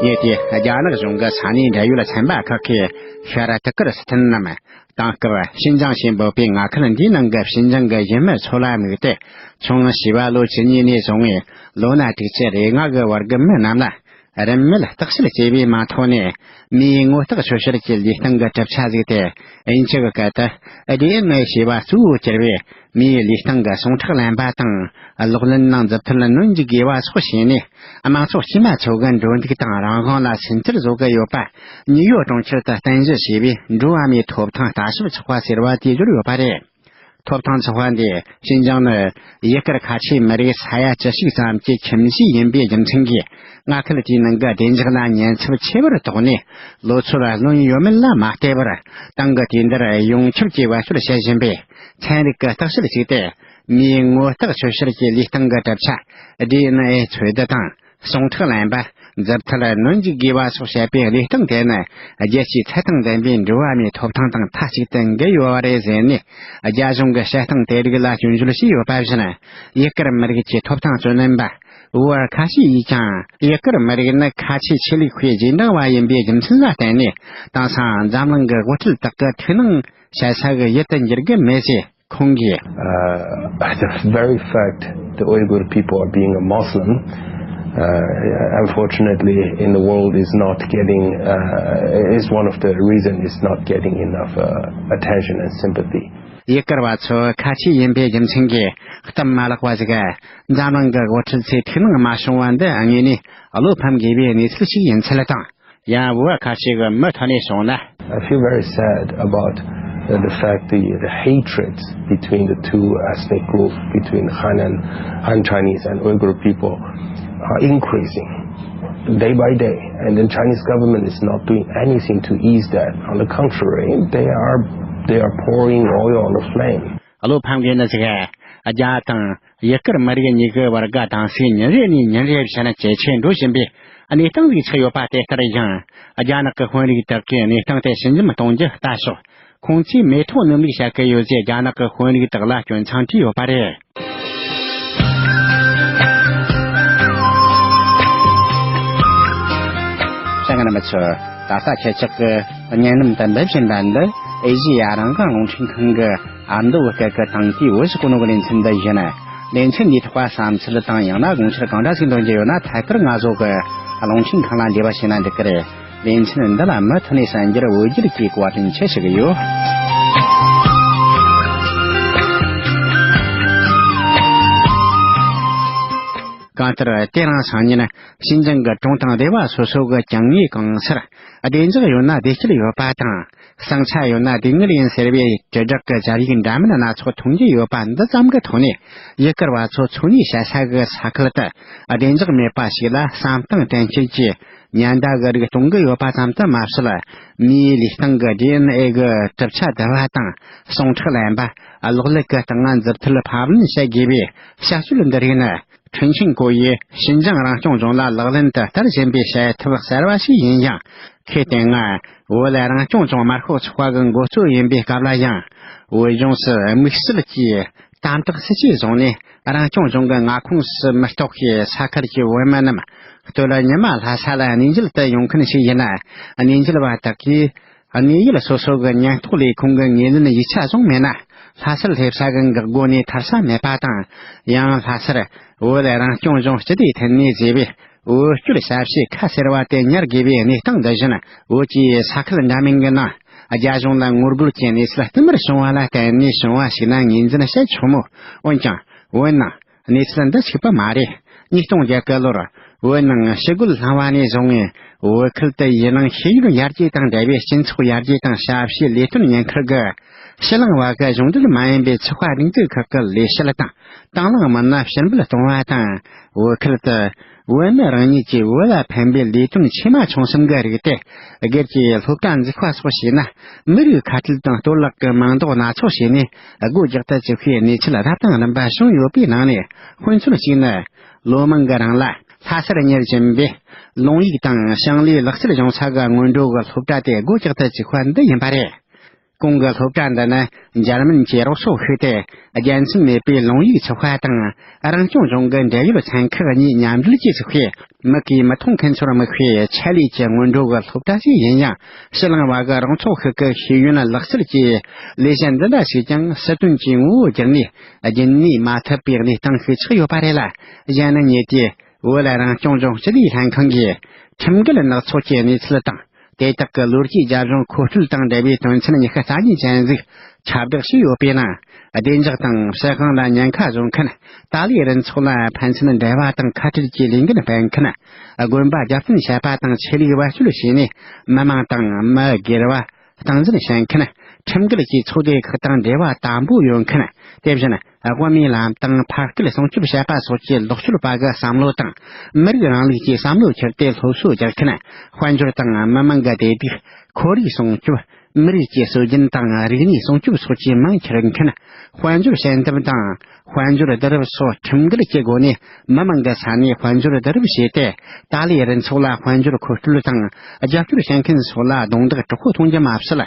ཉེ་དུས་རྒྱ་ནག་གཞུང་གི་ས་གནས་འབྲེལ་ཡོད་ཚན་པ་ཁག་གིས་ཤར་ཏི་ཀིར་སི་ཐན་ནམ། དེང་སྐབས་ཤིན་ཅང་ཞེས་འབོད་པའི་མངའ་ཁུལ་འདིའི་ནང་གི་ཤིན་ཅང་གི་ཡུལ་མི་ཚོ་ལ་དམིགས་ཏེ། ཆུང་བྱིས་པ་ལོ་བཅུ་གཉིས་ནས་བཟུང་བའི་ལོ་ན་དྲུག་ཅུ་རེ་ལྔ་གི་བར་གྱི་མི་རྣམས་ལ། རིན་མེད་བརྟག་དཔྱད་བྱས་པའི་མིང་ཐོ་ནས། མིའི་ངོ་རྟགས་ཆོད་བཤེར་གྱི་ལུས་སྟེང་གི་གྲུབ་ཆ་ཟིག་སྟེ། དབྱིན་ཇི་གི་སྐད་དུ། ཨེ་ཌི་ཨེན་ཨེ་ཞེས་པ་གཙོ་བོར་གྱུར་པའི་མིའི་ལུས་སྟེང་གི་ཟུངས་ཁྲག་རླན་པ་དང་། གློག་ཀླད་ནང་མཛུབ་ཐེལ་སྣོན་འཇུག་དགོས་པ་སོགས་བྱས་ནས། དམངས་གཙོ་དཀྱུས་མ་ཚོ་གི་འགྲོ་འདུག་དང་རང་དབང་ལ་སུན་གཙེར་བཟོ་གི་ཡོད་པ། ནིའུ་ཡོག་གྲོང་ཁྱེར་དུ་རྟེན་གཞི་བྱས་པའི་འགྲོ་བ་མིའི་ཐོབ་ཐང་ལྟ་ཞིབ་ཚོགས་པ་ཟེར་བ་དེས་བརྗོད་ཡོད་པ་རེད། ཐོབ་ཐང་ཚོགས་པ་འདིས་ཤིན་ཅང་ནི་ཡུལ་དཀར་ཁ་ཆེའི་མི་རིགས་ས་ཡ་བཅུ་ཞིག་ཙམ་གྱི་ཁྱིམ་གཞིས་ཡིན་པའི་རྒྱུ་མཚན་གྱིས། མངའ་ཁུལ་དེའི་ནང་གི་བདེ་འཇགས་ལ་ཉེན་ཚབས་ཆེ་བར་དོགས་ནས། ལོ་ཚོད་ལོན་ཡོད་མེད་ལ་མ་ལྟོས་པར། ཏང་གིས་དུས་འདིར་ཡོངས་ཁྱབ་ཀྱིས་བེད་སྤྱོད་བྱེད་བཞིན་པའི་ཚན་རིག་གི་བརྟག་དཔྱད་བྱས་ཏེ། མིའི་ངོ་རྟགས་ཆོད་བཤེར་གྱི་ལུས་སྟེང་གི་གྲུབ་ཆ། ཌི་ཨེན་ཨེ་འཚོལ་བསྡུ་དང་། ཟུངས་ཁྲག་རླན་པ། མཛུབ་ཐེལ་སྣོན་འཇུག་དགོས་པ་སོགས་བྱེད་པའི་ལུས་སྟེང་དེ་ནི། རྒྱལ་སྤྱིའི་ཚད་དང་ལྡན་པའི་འགྲོ་བ་མིའི་ཐོབ་ཐང་དང་མཐའ་གཅིག་ཏུ་འགལ་ཡོད་པ་རེད་ཟེར་ནས། རྒྱ་གཞུང་གི་བཤད་སྟངས་དེ་རིགས་ལ་སྐྱོན་བརྗོད་བྱས་ཡོད་པ་བཞིན། ཡུལ་དཀར་མི་རིགས་ཀྱི་ཐོབ་ཐང་རྩོད་ལེན་པ། བོད་ཁ་ཤས་ཡིས་ཀྱང་ཡུ་གུར་མི་རིགས་ནི་ཁ་ཆེ་ཆོས་ལུགས་པའི་རྗེས་འབྲང་བ་ཡིན་པའི་རྒྱུ་མཚན་ལ་བརྟེན་ནས། དེང་སང་འཛམ་གླིང་གི་དབུ་ཁྲིད་དག་གི་ཐུགས་སྣང་བྱེད་ས་གི་ཡུལ་དུ་འགྱུར་གི་མེད་ཅེས་ཁོང་གིས། Uh, the very fact the Uyghur people are being a Muslim, uh, unfortunately, in the world is not getting, uh, is one of the reason it's not getting enough, uh, attention and sympathy. ཡུ་གུར་བ་ཚོ་ཁ་ཆེ་ཡིན་པའི་རྒྱུ་མཚན་གྱིས་གཏམ་མ་ལག་པ་ཟིག་འཛམ་གླིང་གི་དབུ་ཁྲིད་ཚོས་ཐུགས་སྣང་མ་བྱུང་བ་འདི་དངོས་ནས་བློ་ཕམ་དགོས་པའི་གནས་ཚུལ་ཞིག་ཡིན་ཚུལ་དང་། ཡང་བོད་ཁ་ཤས་ཀྱི་མི་ཐོག་ནས་བྱུང་ན། I feel very sad about, uh, the fact the, the hatred between the two ethnic groups, between Han and Han Chinese and Uyghur people, are increasing day by day, and the Chinese government is not doing anything to ease that. On the contrary, they are they are pouring oil on the flame. བློ་ཕམ་གི་ནི་ཟིག་རྒྱ་དང་ཡུ་གུར་མི་རིགས་གཉིས་ཀྱི་བར་ག་དང་སུའི་ཉིན་རེ་ནས་ཉིན་རེ་བཞིན་ཇེ་ཆེར་འགྲོ་བཞིན་པའི་གནས་སྟངས་ལས་ཆགས་ཡོད་པ་དེ་ལྟར་ཡང་། རྒྱ་ནག་གི་དཔོན་རིགས་དག་གིས་གནས་སྟངས་དེ་ཞི་འཇམ་གཏོང་རྒྱུ་ལྟ་ཞོག་ཁོང་ཚོས་མེ་ཏོག་སྣུམ་རིགས་བཤད་གི་ཡོད་ཟེར་རྒྱ་ནག་གི་དཔོན་རིགས་དག་ལ་སྐྱོན་མཚང་བྲིས་ཡོད་པ་རེད། ཤ་ང་ན་མི་ཚོ། ད་ལྟ་ཁྱེད་ཅག་གི་བརྙན་ལམ་དུ་འབེབས་བཞིན་པ་འདི་ཨེ་ཤེ་ཡ་རང་དབང་རླུང་འཕྲིན་ཁང་གི་ཨ་མདོ་བོད་སྐད་ཀྱི་དང་དུས་བོད་ཞུ་གོ་ནོ་གི་ལེ་ཚན་འདི་ཡིན། ལེ་ཚན་འདིའི་ཐོག་བསམ་ཚུལ་དང་ཡང་ན་དགོངས་འཆར་གང་འདྲ་ཞིག་འདོན་རྒྱུ་ཡོད་ན། ཐད་ཀར་ང་ཚོ་གི་རླུང་འཕྲིན་ཁང་ལ་འབྲེལ་བ་བྱས་ན་འགྲིག་གི་རེད། ལེ་ཚན་འདི་ལ་མུ་མཐུད་ནས་གསན་རྒྱུར་འོས་བསྡུ་གྱིས་བཀའ་དྲིན་ཆེ་ཞུ་གི་ཡོད། གང་ལྟར་དེ་རིང་སང་ཉིན་ཞིན་ཅང་གི་གྲོང་དང་སྡེ་བ་སོ་སོ་གི་གྱང་ངོས་གང་སར་བདེ་འཇགས་ཡོད་ན་བདེ་སྐྱིད་ཡོད་པ་དང་། ཟིང་ཆ་ཡོད་ན་སྡུག་བསྔལ་ཡིན་ཟེར་བའི་དྲིལ་བསྒྲགས་ཀྱི་སྦྱར་ཡིག་འདྲ་མིན་སྣ་ཚོགས་མཐོང་རྒྱུ་ཡོད་པ་འདི་ཙམ་གྱི་ཐོག་ནས། ཡུ་གུར་བ་ཚོ་འཚོ་གནས་བྱེད་ས་གི་ས་ཁུལ་དུ་བདེ་འཇགས་མེད་པ་ཞིག་ལ་བསམ་གཏིང་དྲན་སྐྱེད་ཀྱི་ཉེན་བརྡ་གི་རིགས་གཏོང་གི་ཡོད་པ་ཙམ་དུ་མ་ཟད། མིའི་ལུས་སྟེང་གི་ཌི་ཨེན་ཨེ་གི་གྲུབ་ཆ་བསྡུ་བ་དང་ཟུངས་ཁྲག་ལེན་པ། གློག་ཀླད་ཀྱི་སྟེང་ང་འཛུལ་ཐུལ་ཕབ་ལེན་བྱེད་དགོས་པའི་བྱ་སྤྱོད་འདི་རིགས་ནི། ཁྲིན་ཆིང་ཀོ་ཡིས་ཞིན་ཅང་རང་སྐྱོང་ལྗོངས་ལ་ལག་ལེན་དུ་བསྟར་བཞིན་པའི་བྱེད་ཐབས་གསར་བ་ཞིག་ཡིན་ཡང་། ཁོས་དེ་སྔ་བོད་ལ་རང་སྐྱོང་ལྗོངས་དམར་ཤོག་ཚོགས་པ་གི་འགོ་གཙོ་ཡིན་པའི་སྐབས་ལ་ཡང་། བོད་ལྗོངས་སུ་དམིགས་བསལ་གྱིས་དམ་དྲག་སྲིད་ཇུས་བཟུང་ནས། རང་སྐྱོང་ལྗོངས་ཀྱི་མངའ་ཁོངས་སུ་མི་གཏོགས་པའི་ས་ཁུལ་གྱི་བོད་མི་རྣམས་སྟོད་ཉི་མ་ལྷ་ས་ལ་གནས་མཇལ་དུ་ཡོང་མཁན་ཞིག་ཡིན་ན། གནས་མཇལ་བ་དག་གིས། གནས་ཡུལ་སོ་སོ་གི་ཉེན་རྟོག་ལས་ཁུངས་ཀྱི་ངོས་ལེན་ཡིག་ཆ་བཟུང་མེད་ན། ལྷ་སར་སླེབས་ས་གི་འགག་སྒོ་ནས་ཐར་ས་མེད་པ་དང་། ཡང་ལྷ་སར་བོད་རང་སྐྱོང་ལྗོངས་སྤྱི་བདེ་ཐོན་ལས་ཟེར་བའི་བོད་སྐྱོར་ཞབས་ཞུའི་ཁ་ཟེར་བ་དེ་ཉར་དགོས་པའི་གནས་སྟངས་འདི་བཞིན། བོད་ཀྱི་ས་ཁུལ་འདྲ་མིན་གྱི་ནང་རྒྱ་གཞུང་ལ་ངོ་རྒོལ་གྱི་གནས་ཚུལ་བསྟུད་མར་བྱུང་བ་ལ་བརྟེན་ནས་བྱུང་བ་ཞིག་ན་ངོས་འཛིན་བྱེད་ཆོག་མོད། འོན་ཀྱང་། བོད་ནང་གནས་ཚུལ་འདི་གཅིག་པ་མ་རེད། ཉིས་སྟོང་བརྒྱད་གི་ལོར་བོད་ནང་ཞི་རྒོལ་བསླངས་པ་ནས་བཟུང་ངས། བོད་ཁུལ་དུ་ཡུལ་ནང་ཤེས་ཡོན་ཡར་རྒྱས་དང་འབྲེལ་བའི་སྤྱི་ཚོགས་ཡར་རྒྱས་དང་ཞབས་ཞུའི་ལས་དོན་ཉེན་ཁུལ་གྱི་ཕྱི་གླིང་བ་གི་གཞུང་འབྲེལ་མ་ཡིན་པའི་ཚོགས་པ་སྒྲིག་འཛུགས་ཁག་གི་ལས་བྱེད་དང་། དང་བླངས་མི་སྣ་ཕྱིར་འབུད་གཏོང་བ་དང་། བོད་ཁུལ་དུ་བོད་མི་རང་ཉིད་ཀྱིས་བོད་ལ་ཕན་པའི་ལས་དོན་ཆེ་མ་ཆུང་གསུམ་གྱི་རིགས་དེ། སྒེར་གྱི་སློབ་གྲྭ་འཛུགས་པ་སོགས་བྱས་ན། མི་རིགས་ཁ་བྲལ་དང་གཏོར་བརླག་གི་མིང་འདོགས་སྣ་ཚོགས་བྱས་ནས། སྒོ་རྒྱག་ཏུ་བཅུག་པའི་གནས་ཚུལ་རབ་དང་རིམ་པ་བྱུང་ཡོད་པའི་ནང་ནས། དཔེ་མཚོན་གཅིག་ནི། ལོ་མང་གི་རིང་ལ་ལྷ་སར་གཉེར་བཞིན་པའི་ལུང་ཡིག་དང་ཞིང་ལས་ལག་རྩལ་སྦྱོང་ས་གི་སྔོན་འགྲོ་གི་སློབ་གྲྭ་དེ་སྒོ་རྒྱག་ཏུ་བཅུག་པ་འདི་ཡིན་པ་རེད། གོང་གི་སློབ་གྲྭ་འདི་ནི་འཇར་མན་གྱི་རོགས་ཚོགས་ཤིག་སྟེ། རྒྱལ་མཚམས་མེད་པའི་ལུང་ཡིག་ཚོགས་པ་དང་། རང་སྐྱོང་ལྗོངས་ཀྱི་འབྲེལ་ཡོད་ཚན་ཁག་གཉིས་མཉམ་འབྲེལ་གྱིས་བཙུགས་པའི། མིག་གིས་མི་མཐོང་མཁན་ཚོར་དམིགས་པའི་ཆེད་ལས་ཀྱི་སྔོན་འགྲོ་གི་སློབ་གྲྭ་ཞིག་ཡིན་ཡང་། ཕྱི་གླིང་བ་གི་རོགས་ཚོགས་ཤིག་གི་ཤེས་ཡོན་ལག་རྩལ་གྱི་ལས་གཞི་འདི་འདྲ་ཞིག་ཀྱང་སྲིད་དོན་གྱི་ངོ་བོ་བསྒྱུར་ནས་རྒྱུན་གནས་མ་ཐུབ་པའི་གནས་སྟངས་ཤིག་ཆགས་ཡོད་པ་རེད་ལ། གཞན་ནི་ཉེ་དུས་བོད་རང་སྐྱོང་ལྗོངས་སྤྱི་བདེ་ལྷན་ཁང་གིས་ཁྲིམས་འགལ་ནག་ཚོགས་ཀྱི་གནས་ཚུལ་དང་། དེ་དག་གི་ལོ་རྒྱུས་རྒྱབ་ལྗོངས་མཁོ་སྤྲོད་དང་འབྲེལ་བའི་དོན་ཚན་ཉི་ཤུ་རྩ་གཉིས་ཅན་ཞིག་ཁྱབ་བསྒྲགས་བྱས་ཡོད་པའི་ནང་། བདེ་འཇགས་དང་སྲིད་དབང་ལ་ཉེན་ཁ་བཟོ་མཁན། ཏཱ་ལའི་རུ་ཚོགས་ལ་ཕན་ཚུན་འབྲེལ་བ་དང་ཁ་བྲལ་གྱི་ལས་འགན་སྤེལ་མཁན། དགོན་པ་རྒྱབ་རྟེན་བྱེད་པ་དང་ཆོས་ལུགས་བེད་སྤྱོད་བྱས་ནས་མི་མང་དང་མི་སྒེར་བ་སྟངས་འཛིན་བྱེད་མཁན། ཁྲིམས་འགལ་གྱི་ཚོགས་སྡེ་ཁག་དང་འབྲེལ་བ་དམ་པོ་ཡོད་མཁན། དེ་བཞིན་དབུ་མའི་ལམ་དང་ཕ་སྐད་སྲུང་སྐྱོབ་བྱེད་པ་སོགས་ཀྱི་ལོག་སྤྱོད་པ་གི་བསམ་བློ་དང་། མི་རིགས་རིང་ལུགས་ཀྱི་བསམ་བློ་འཁྱེར་ཏེ་སློབ་གསོ་རྒྱག་མཁན། དཔལ་འབྱོར་དང་མི་མང་གི་བདེ་སྡུག་ཁོར་ཡུག་སྲུང་སྐྱོབ། མི་རིགས་ཀྱི་སྲོལ་རྒྱུན་དང་རིག་གནས་སྲུང་སྐྱོབ་སོགས་ཀྱི་མིང་འཁྱེར་མཁན། དཔལ་འབྱོར་ཞལ་འདེབས་དང་དཔལ་འབྱོར་བསྡུ་རུབ་སོགས་ཁྲིམས་འགལ་གྱི་སྒོ་ནས་མི་མང་གི་ས་ནས་དཔལ་འབྱོར་བསྡུ་རུབ་བྱས་ཏེ། ཏཱ་ལའི་རུ་ཚོགས་ལ་དཔལ་འབྱོར་མཁོ་སྤྲོད་དང་རྒྱབ་སྐྱོར་བྱེད་མཁན་སོགས་ལ་རྡུང་རྡེག་དྲག་པོ་གཏོང་རྒྱུ་མ་ཟད།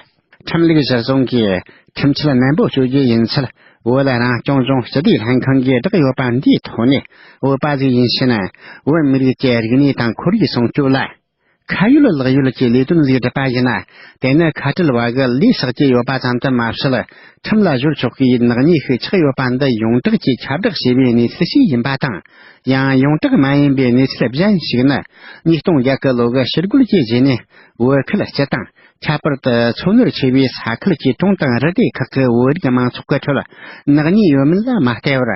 ཁྲིམས་ལུགས་གཞིར་བཟུང་གིས་ཁྲིམས་ཆད་ནན་པོ་གཅོད་རྒྱུ་ཡིན་ཚུལ། བོད་རང་སྐྱོང་ལྗོངས་སྤྱི་བདེ་ལྷན་ཁང་གིས་བསྒྲགས་ཡོད་པ་འདིའི་ཐོག་ནས། བོད་པ་ཟིག་ཡིན་ཕྱིན་ན། བོད་མི་རིགས་ཀྱི་རིག་གནས་དང་ཁོར་ཡུག་སྲུང་སྐྱོབ་ལ་ཁ་ཡོད་ལག་ཡོད་ཀྱི་ལས་དོན་ཟིག་བསྒྲུབས་པ་ཡིན་ན། དེ་ནི་ཁ་བྲལ་བ་གི་ལས་བསགས་ཀྱི་ཡོད་པ་ཙམ་དུ་མ་ཟད། ཁྲིམས་ལ་སྦྱོར་ཆོག་གི་ནག་ཉེས་ཤིག་ཆགས་ཡོད་པ་འདི་ཡོངས་གྲགས་ཀྱིས་ཁྱབ་བསྒྲགས་བྱས་པའི་གནས་ཚུལ་ཞིག་ཡིན་པ་དང་། ཡང་ཡོངས་གྲགས་མ་ཡིན་པའི་གནས་ཚུལ་གཞན་ཞིག་ནི། ཉིས་སྟོང་བརྒྱད་གི་ལོ་གི་ཕྱི་རྒོལ་གྱི་རྗེས་ནས། བོད་ཁུལ་སྤྱི་དང་། ཁྱད་པར་དུ་མཚོ་ནུབ་ཆེ་བའི་ས་ཁུལ་གྱི་གྲོང་དང་རི་སྡེ་ཁག་གི་བོད་རིགས་མང་ཚོགས་ཀྱི་ཁྲོད། ནག་ཉེས་ཡོད་མེད་ལ་མ་ལྟོས་པར།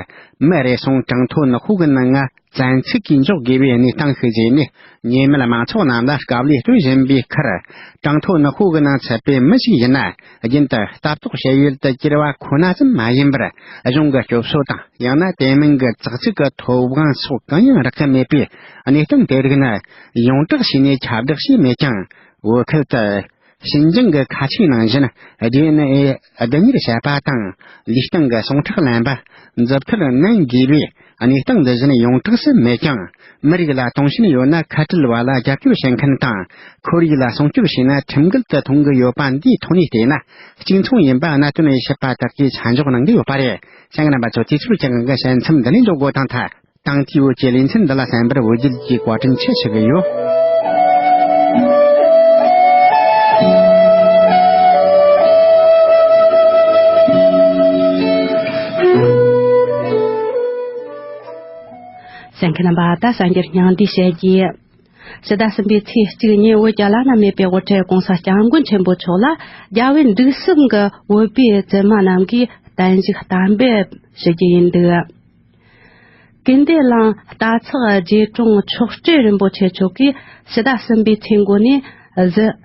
མི་རེ་ཟུང་གྲངས་ཐོ་ནག་པོ་གི་ནང་ང་བཙན་ཚུགས་ཀྱིས་འཇོག་དགོས་པའི་གནས་སྟངས་ཤིག་བཟོས་ནས། ཉེས་མེད་མང་ཚོགས་རྣམས་ལ་དཀའ་ལས་སྤྲོད་བཞིན་པའི་ཁར། གྲངས་ཐོ་ནག་པོ་གི་ནང་ཚུད་པའི་མི་ཞིག་ཡིན་ན། རྒྱུན་དུ་ལྟ་རྟོག་བྱེད་ཡུལ་དུ་གྱུར་པ་ཁོ་ན་ཙམ་མ་ཡིན་པར། གཞུང་གི་སྐྱོབ་གསོ་དང་། ཡང་ན་དེ་མིན་གྱི་ཙག་ཙིག་གི་ཐོབ་དབང་སོགས་གང་ཡང་རག་གི་མེད་པའི་གནས་སྟངས་དེ་རིགས་ནི། ཡོངས་གྲགས་བྱས་ནས་ཁྱབ་བསྒྲགས་བྱས་མེད་ཀྱང་། བོད་ཁུལ་དུ། ཞིན་ཅང་གི་ཁ་ཆེའི་ནང་བཞིན། ཌི་ཨེན་ཨེ་བསྡུ་གཉེར་བྱེད་པ་དང་། ལུས་སྟེང་གི་ཟུངས་ཁྲག་ལེན་པ། མཛུབ་ཐེལ་མནན་དགོས་པའི་གནས་སྟངས་འདི་བཞིན་ཡོངས་གྲགས་སུ་མེད་ཀྱང་། མི་རིགས་ལ་དུང་ཞེན་ཡོད་ན་ཁ་བྲལ་བ་ལ་རྒྱབ་སྐྱོར་བྱེད་མཁན་དང་། ཁོར་ཡུག་ལ་སྲུང་སྐྱོབ་བྱས་ན་ཁྲིམས་འགལ་དུ་མཐོང་གི་ཡོད་པ་འདིའི་ཐོག་ནས་བལྟས་ན། གཅིག་མཚུངས་ཡིན་པ་གནད་དོན་དབྱེ་ཞིབ་པ་དག་གིས་ཆ་འཇོག་གནང་གི་ཡོད་པ་རེད། གསན་མཁན་རྣམ་པ་ཚོ། དུས་ཚོད་ཀྱི་དབང་གིས་དཔྱད་མཚམས་འདི་ནས་འཇོག་དགོས་དང་ཐལ། དང་དེའི་བོད་ཀྱི་ལེ་ཚན་འདི་ལ་གསན་པར་བོད་བརྒྱུད་ཀྱིས་བཀའ་དྲིན་ཆེ་ཞུ་གི་ཡོད། གསན་མཁན་རྣམ་པ། ད་གསར་འགྱུར་སྙིང་བསྡུས་བཤད་རྒྱུ། ཕྱི་ཟླ་གསུམ་པའི་ཚེས་གཅིག་ཉིན་བོད་ཀྱི་བླ་ན་མེད་པའི་དབུ་ཁྲིད་༸གོང་ས་༸སྐྱབས་མགོན་ཆེན་པོ་མཆོག་ལ་རྒྱལ་བའི་འདུག་སེམས་ཀྱི་བོད་པའི་བཙུན་མ་རྣམས་ཀྱིས་བརྟན་བཞུགས་གཏན་འབེབས་ཞུ་རྒྱུ་ཡིན་འདུག། ཀུན་བདེ་གླིང་རྟ་མཚག་རྗེ་དྲུང་མཆོག་སྤྲུལ་རིན་པོ་ཆེ་མཆོག་གིས་ཕྱི་ཟླ་གསུམ་པའི་ཚེས་འགོ་ནས་གཟའ་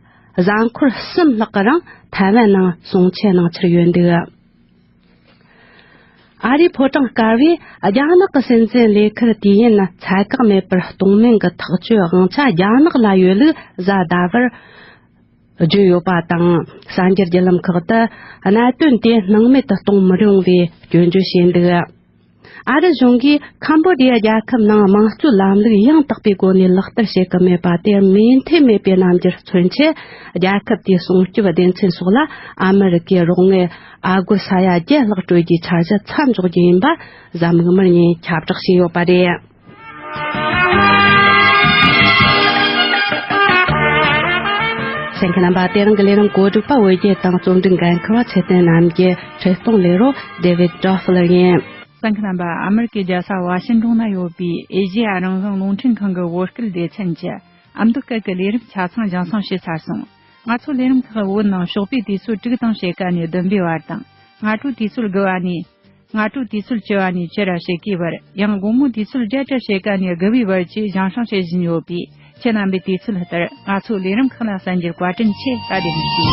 གཟའ་འཁོར་གསུམ་ལྷག་གི་རིང་ཐའེ་ཝན་ནང་གསུང་ཆོས་གནང་འཆར་ཡོད་འདུག། ཨ་རིའི་ཕོ་བྲང་དཀར་པོས་རྒྱ་ནག་གི་སྲིད་འཛིན་ལས་ཁུར་དུས་ཡུན་ཚད་བཀག་མེད་པར་གཏོང་མིན་གྱི་ཐག་གཅོད་དབང་ཆ་རྒྱ་ནག་ལ་ཡོད་ལུགས་གཟའ་ཟླ་བར་བརྗོད་ཡོད་པ་དང་། གསར་འགྱུར་བརྒྱུད་ལམ་ཁག་ཏུ་གནད་དོན་དེ་སྣང་མེད་དུ་གཏོང་མི་རུང་བའི་སྐྱོན་བརྗོད་བྱས་འདུག། ཨ་རི་གཞུང་གིས་ཁམ་བྷོ་ཌི་ཡ་རྒྱལ་ཁབ་ནང་དམངས་གཙོའི་ལམ་ལུགས་ཡང་དག་པའི་སྒོ་ནས་ལག་བསྟར་བྱེད་ཀྱི་མེད་པ་དེར་མོས་མཐུན་མེད་པའི་རྣམ་འགྱུར་མཚོན་ཆེད། རྒྱལ་ཁབ་དེའི་སྲུང་སྐྱོབ་སྡེ་ཚན་སོགས་ལ་ཨ་མི་རི་ཀའི་རོགས་དངུལ་ཨ་སྒོར་ས་ཡ་བརྒྱད་ལྷག་སྤྲོད་རྒྱུའི་འཆར་གཞི་མཚམས་འཇོག་རྒྱུ་ཡིན་པ་གཟའ་མིག་དམར་ཉིན་ཁྱབ་བསྒྲགས་བྱས་ཡོད་པ་རེད། གསན་མཁན་རྣམ་པ། དེ་རིང་གི་ལས་རིམ་གོ་སྒྲིག་པ། བོད་བརྒྱུད་དང་རྩོམ་སྒྲིག་འགན་འཁུར་བ་ཚེ་བརྟན་རྣམ་རྒྱལ། འཁྲིད་གཏོང་ལས་རོགས་ཌེ་ཝིད་ཏྲོ་ཧྥི་ལར་ཡིན། གསན་མཁན་རྣམ་པ། ཨ་མེ་རི་ཀའི་རྒྱལ་ས་ཝ་ཤིང་ཏོན་ན་ཡོད་པའི་ཨེ་ཤེ་ཡ་རང་དབང་རླུང་འཕྲིན་ཁང་གི་བོད་སྐད་སྡེ་ཚན་གྱི་ཨ་མདོ་སྐད་ཀྱི་ལས་རིམ་ཆ་ཚང་རྒྱང་སྲིང་བྱས་ཚར་སོང་། ང་ཚོའི་ལས་རིམ་ཁག་བོད་ནང་ཞོགས་པའི་དུས་ཚོད་དྲུག་དང་ཕྱེད་ཀ་ནས་བདུན་པའི་བར་དང་། སྔ་དྲོའི་དུས་ཚོད་དགུ་པ་ནས། སྔ་དྲོའི་དུས་ཚོད་བཅུ་པ་ནས་བཅུ་ར་ཕྱེད་ཀའི་བར། ཡང་དགོང་མོའི་དུས་ཚོད་བརྒྱད་དྲ་ཕྱེད་ཀ་ནས་དགུ་པའི་བར་བཅས་རྒྱང་སྲིང་བྱེད་བཞིན་ཡོད་པས། ཁྱེད་རྣམ་པས་དུས་ཚོད་ལྟར་ང་ཚོའི་ལས་རིམ་ཁག་ལ་གསན་རྒྱུར་བཀའ་དྲིན་ཆེ། བཀའ་དྲིན་ཆེ།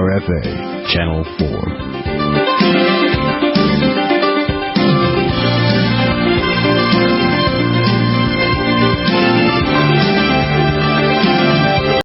R F A Channel four.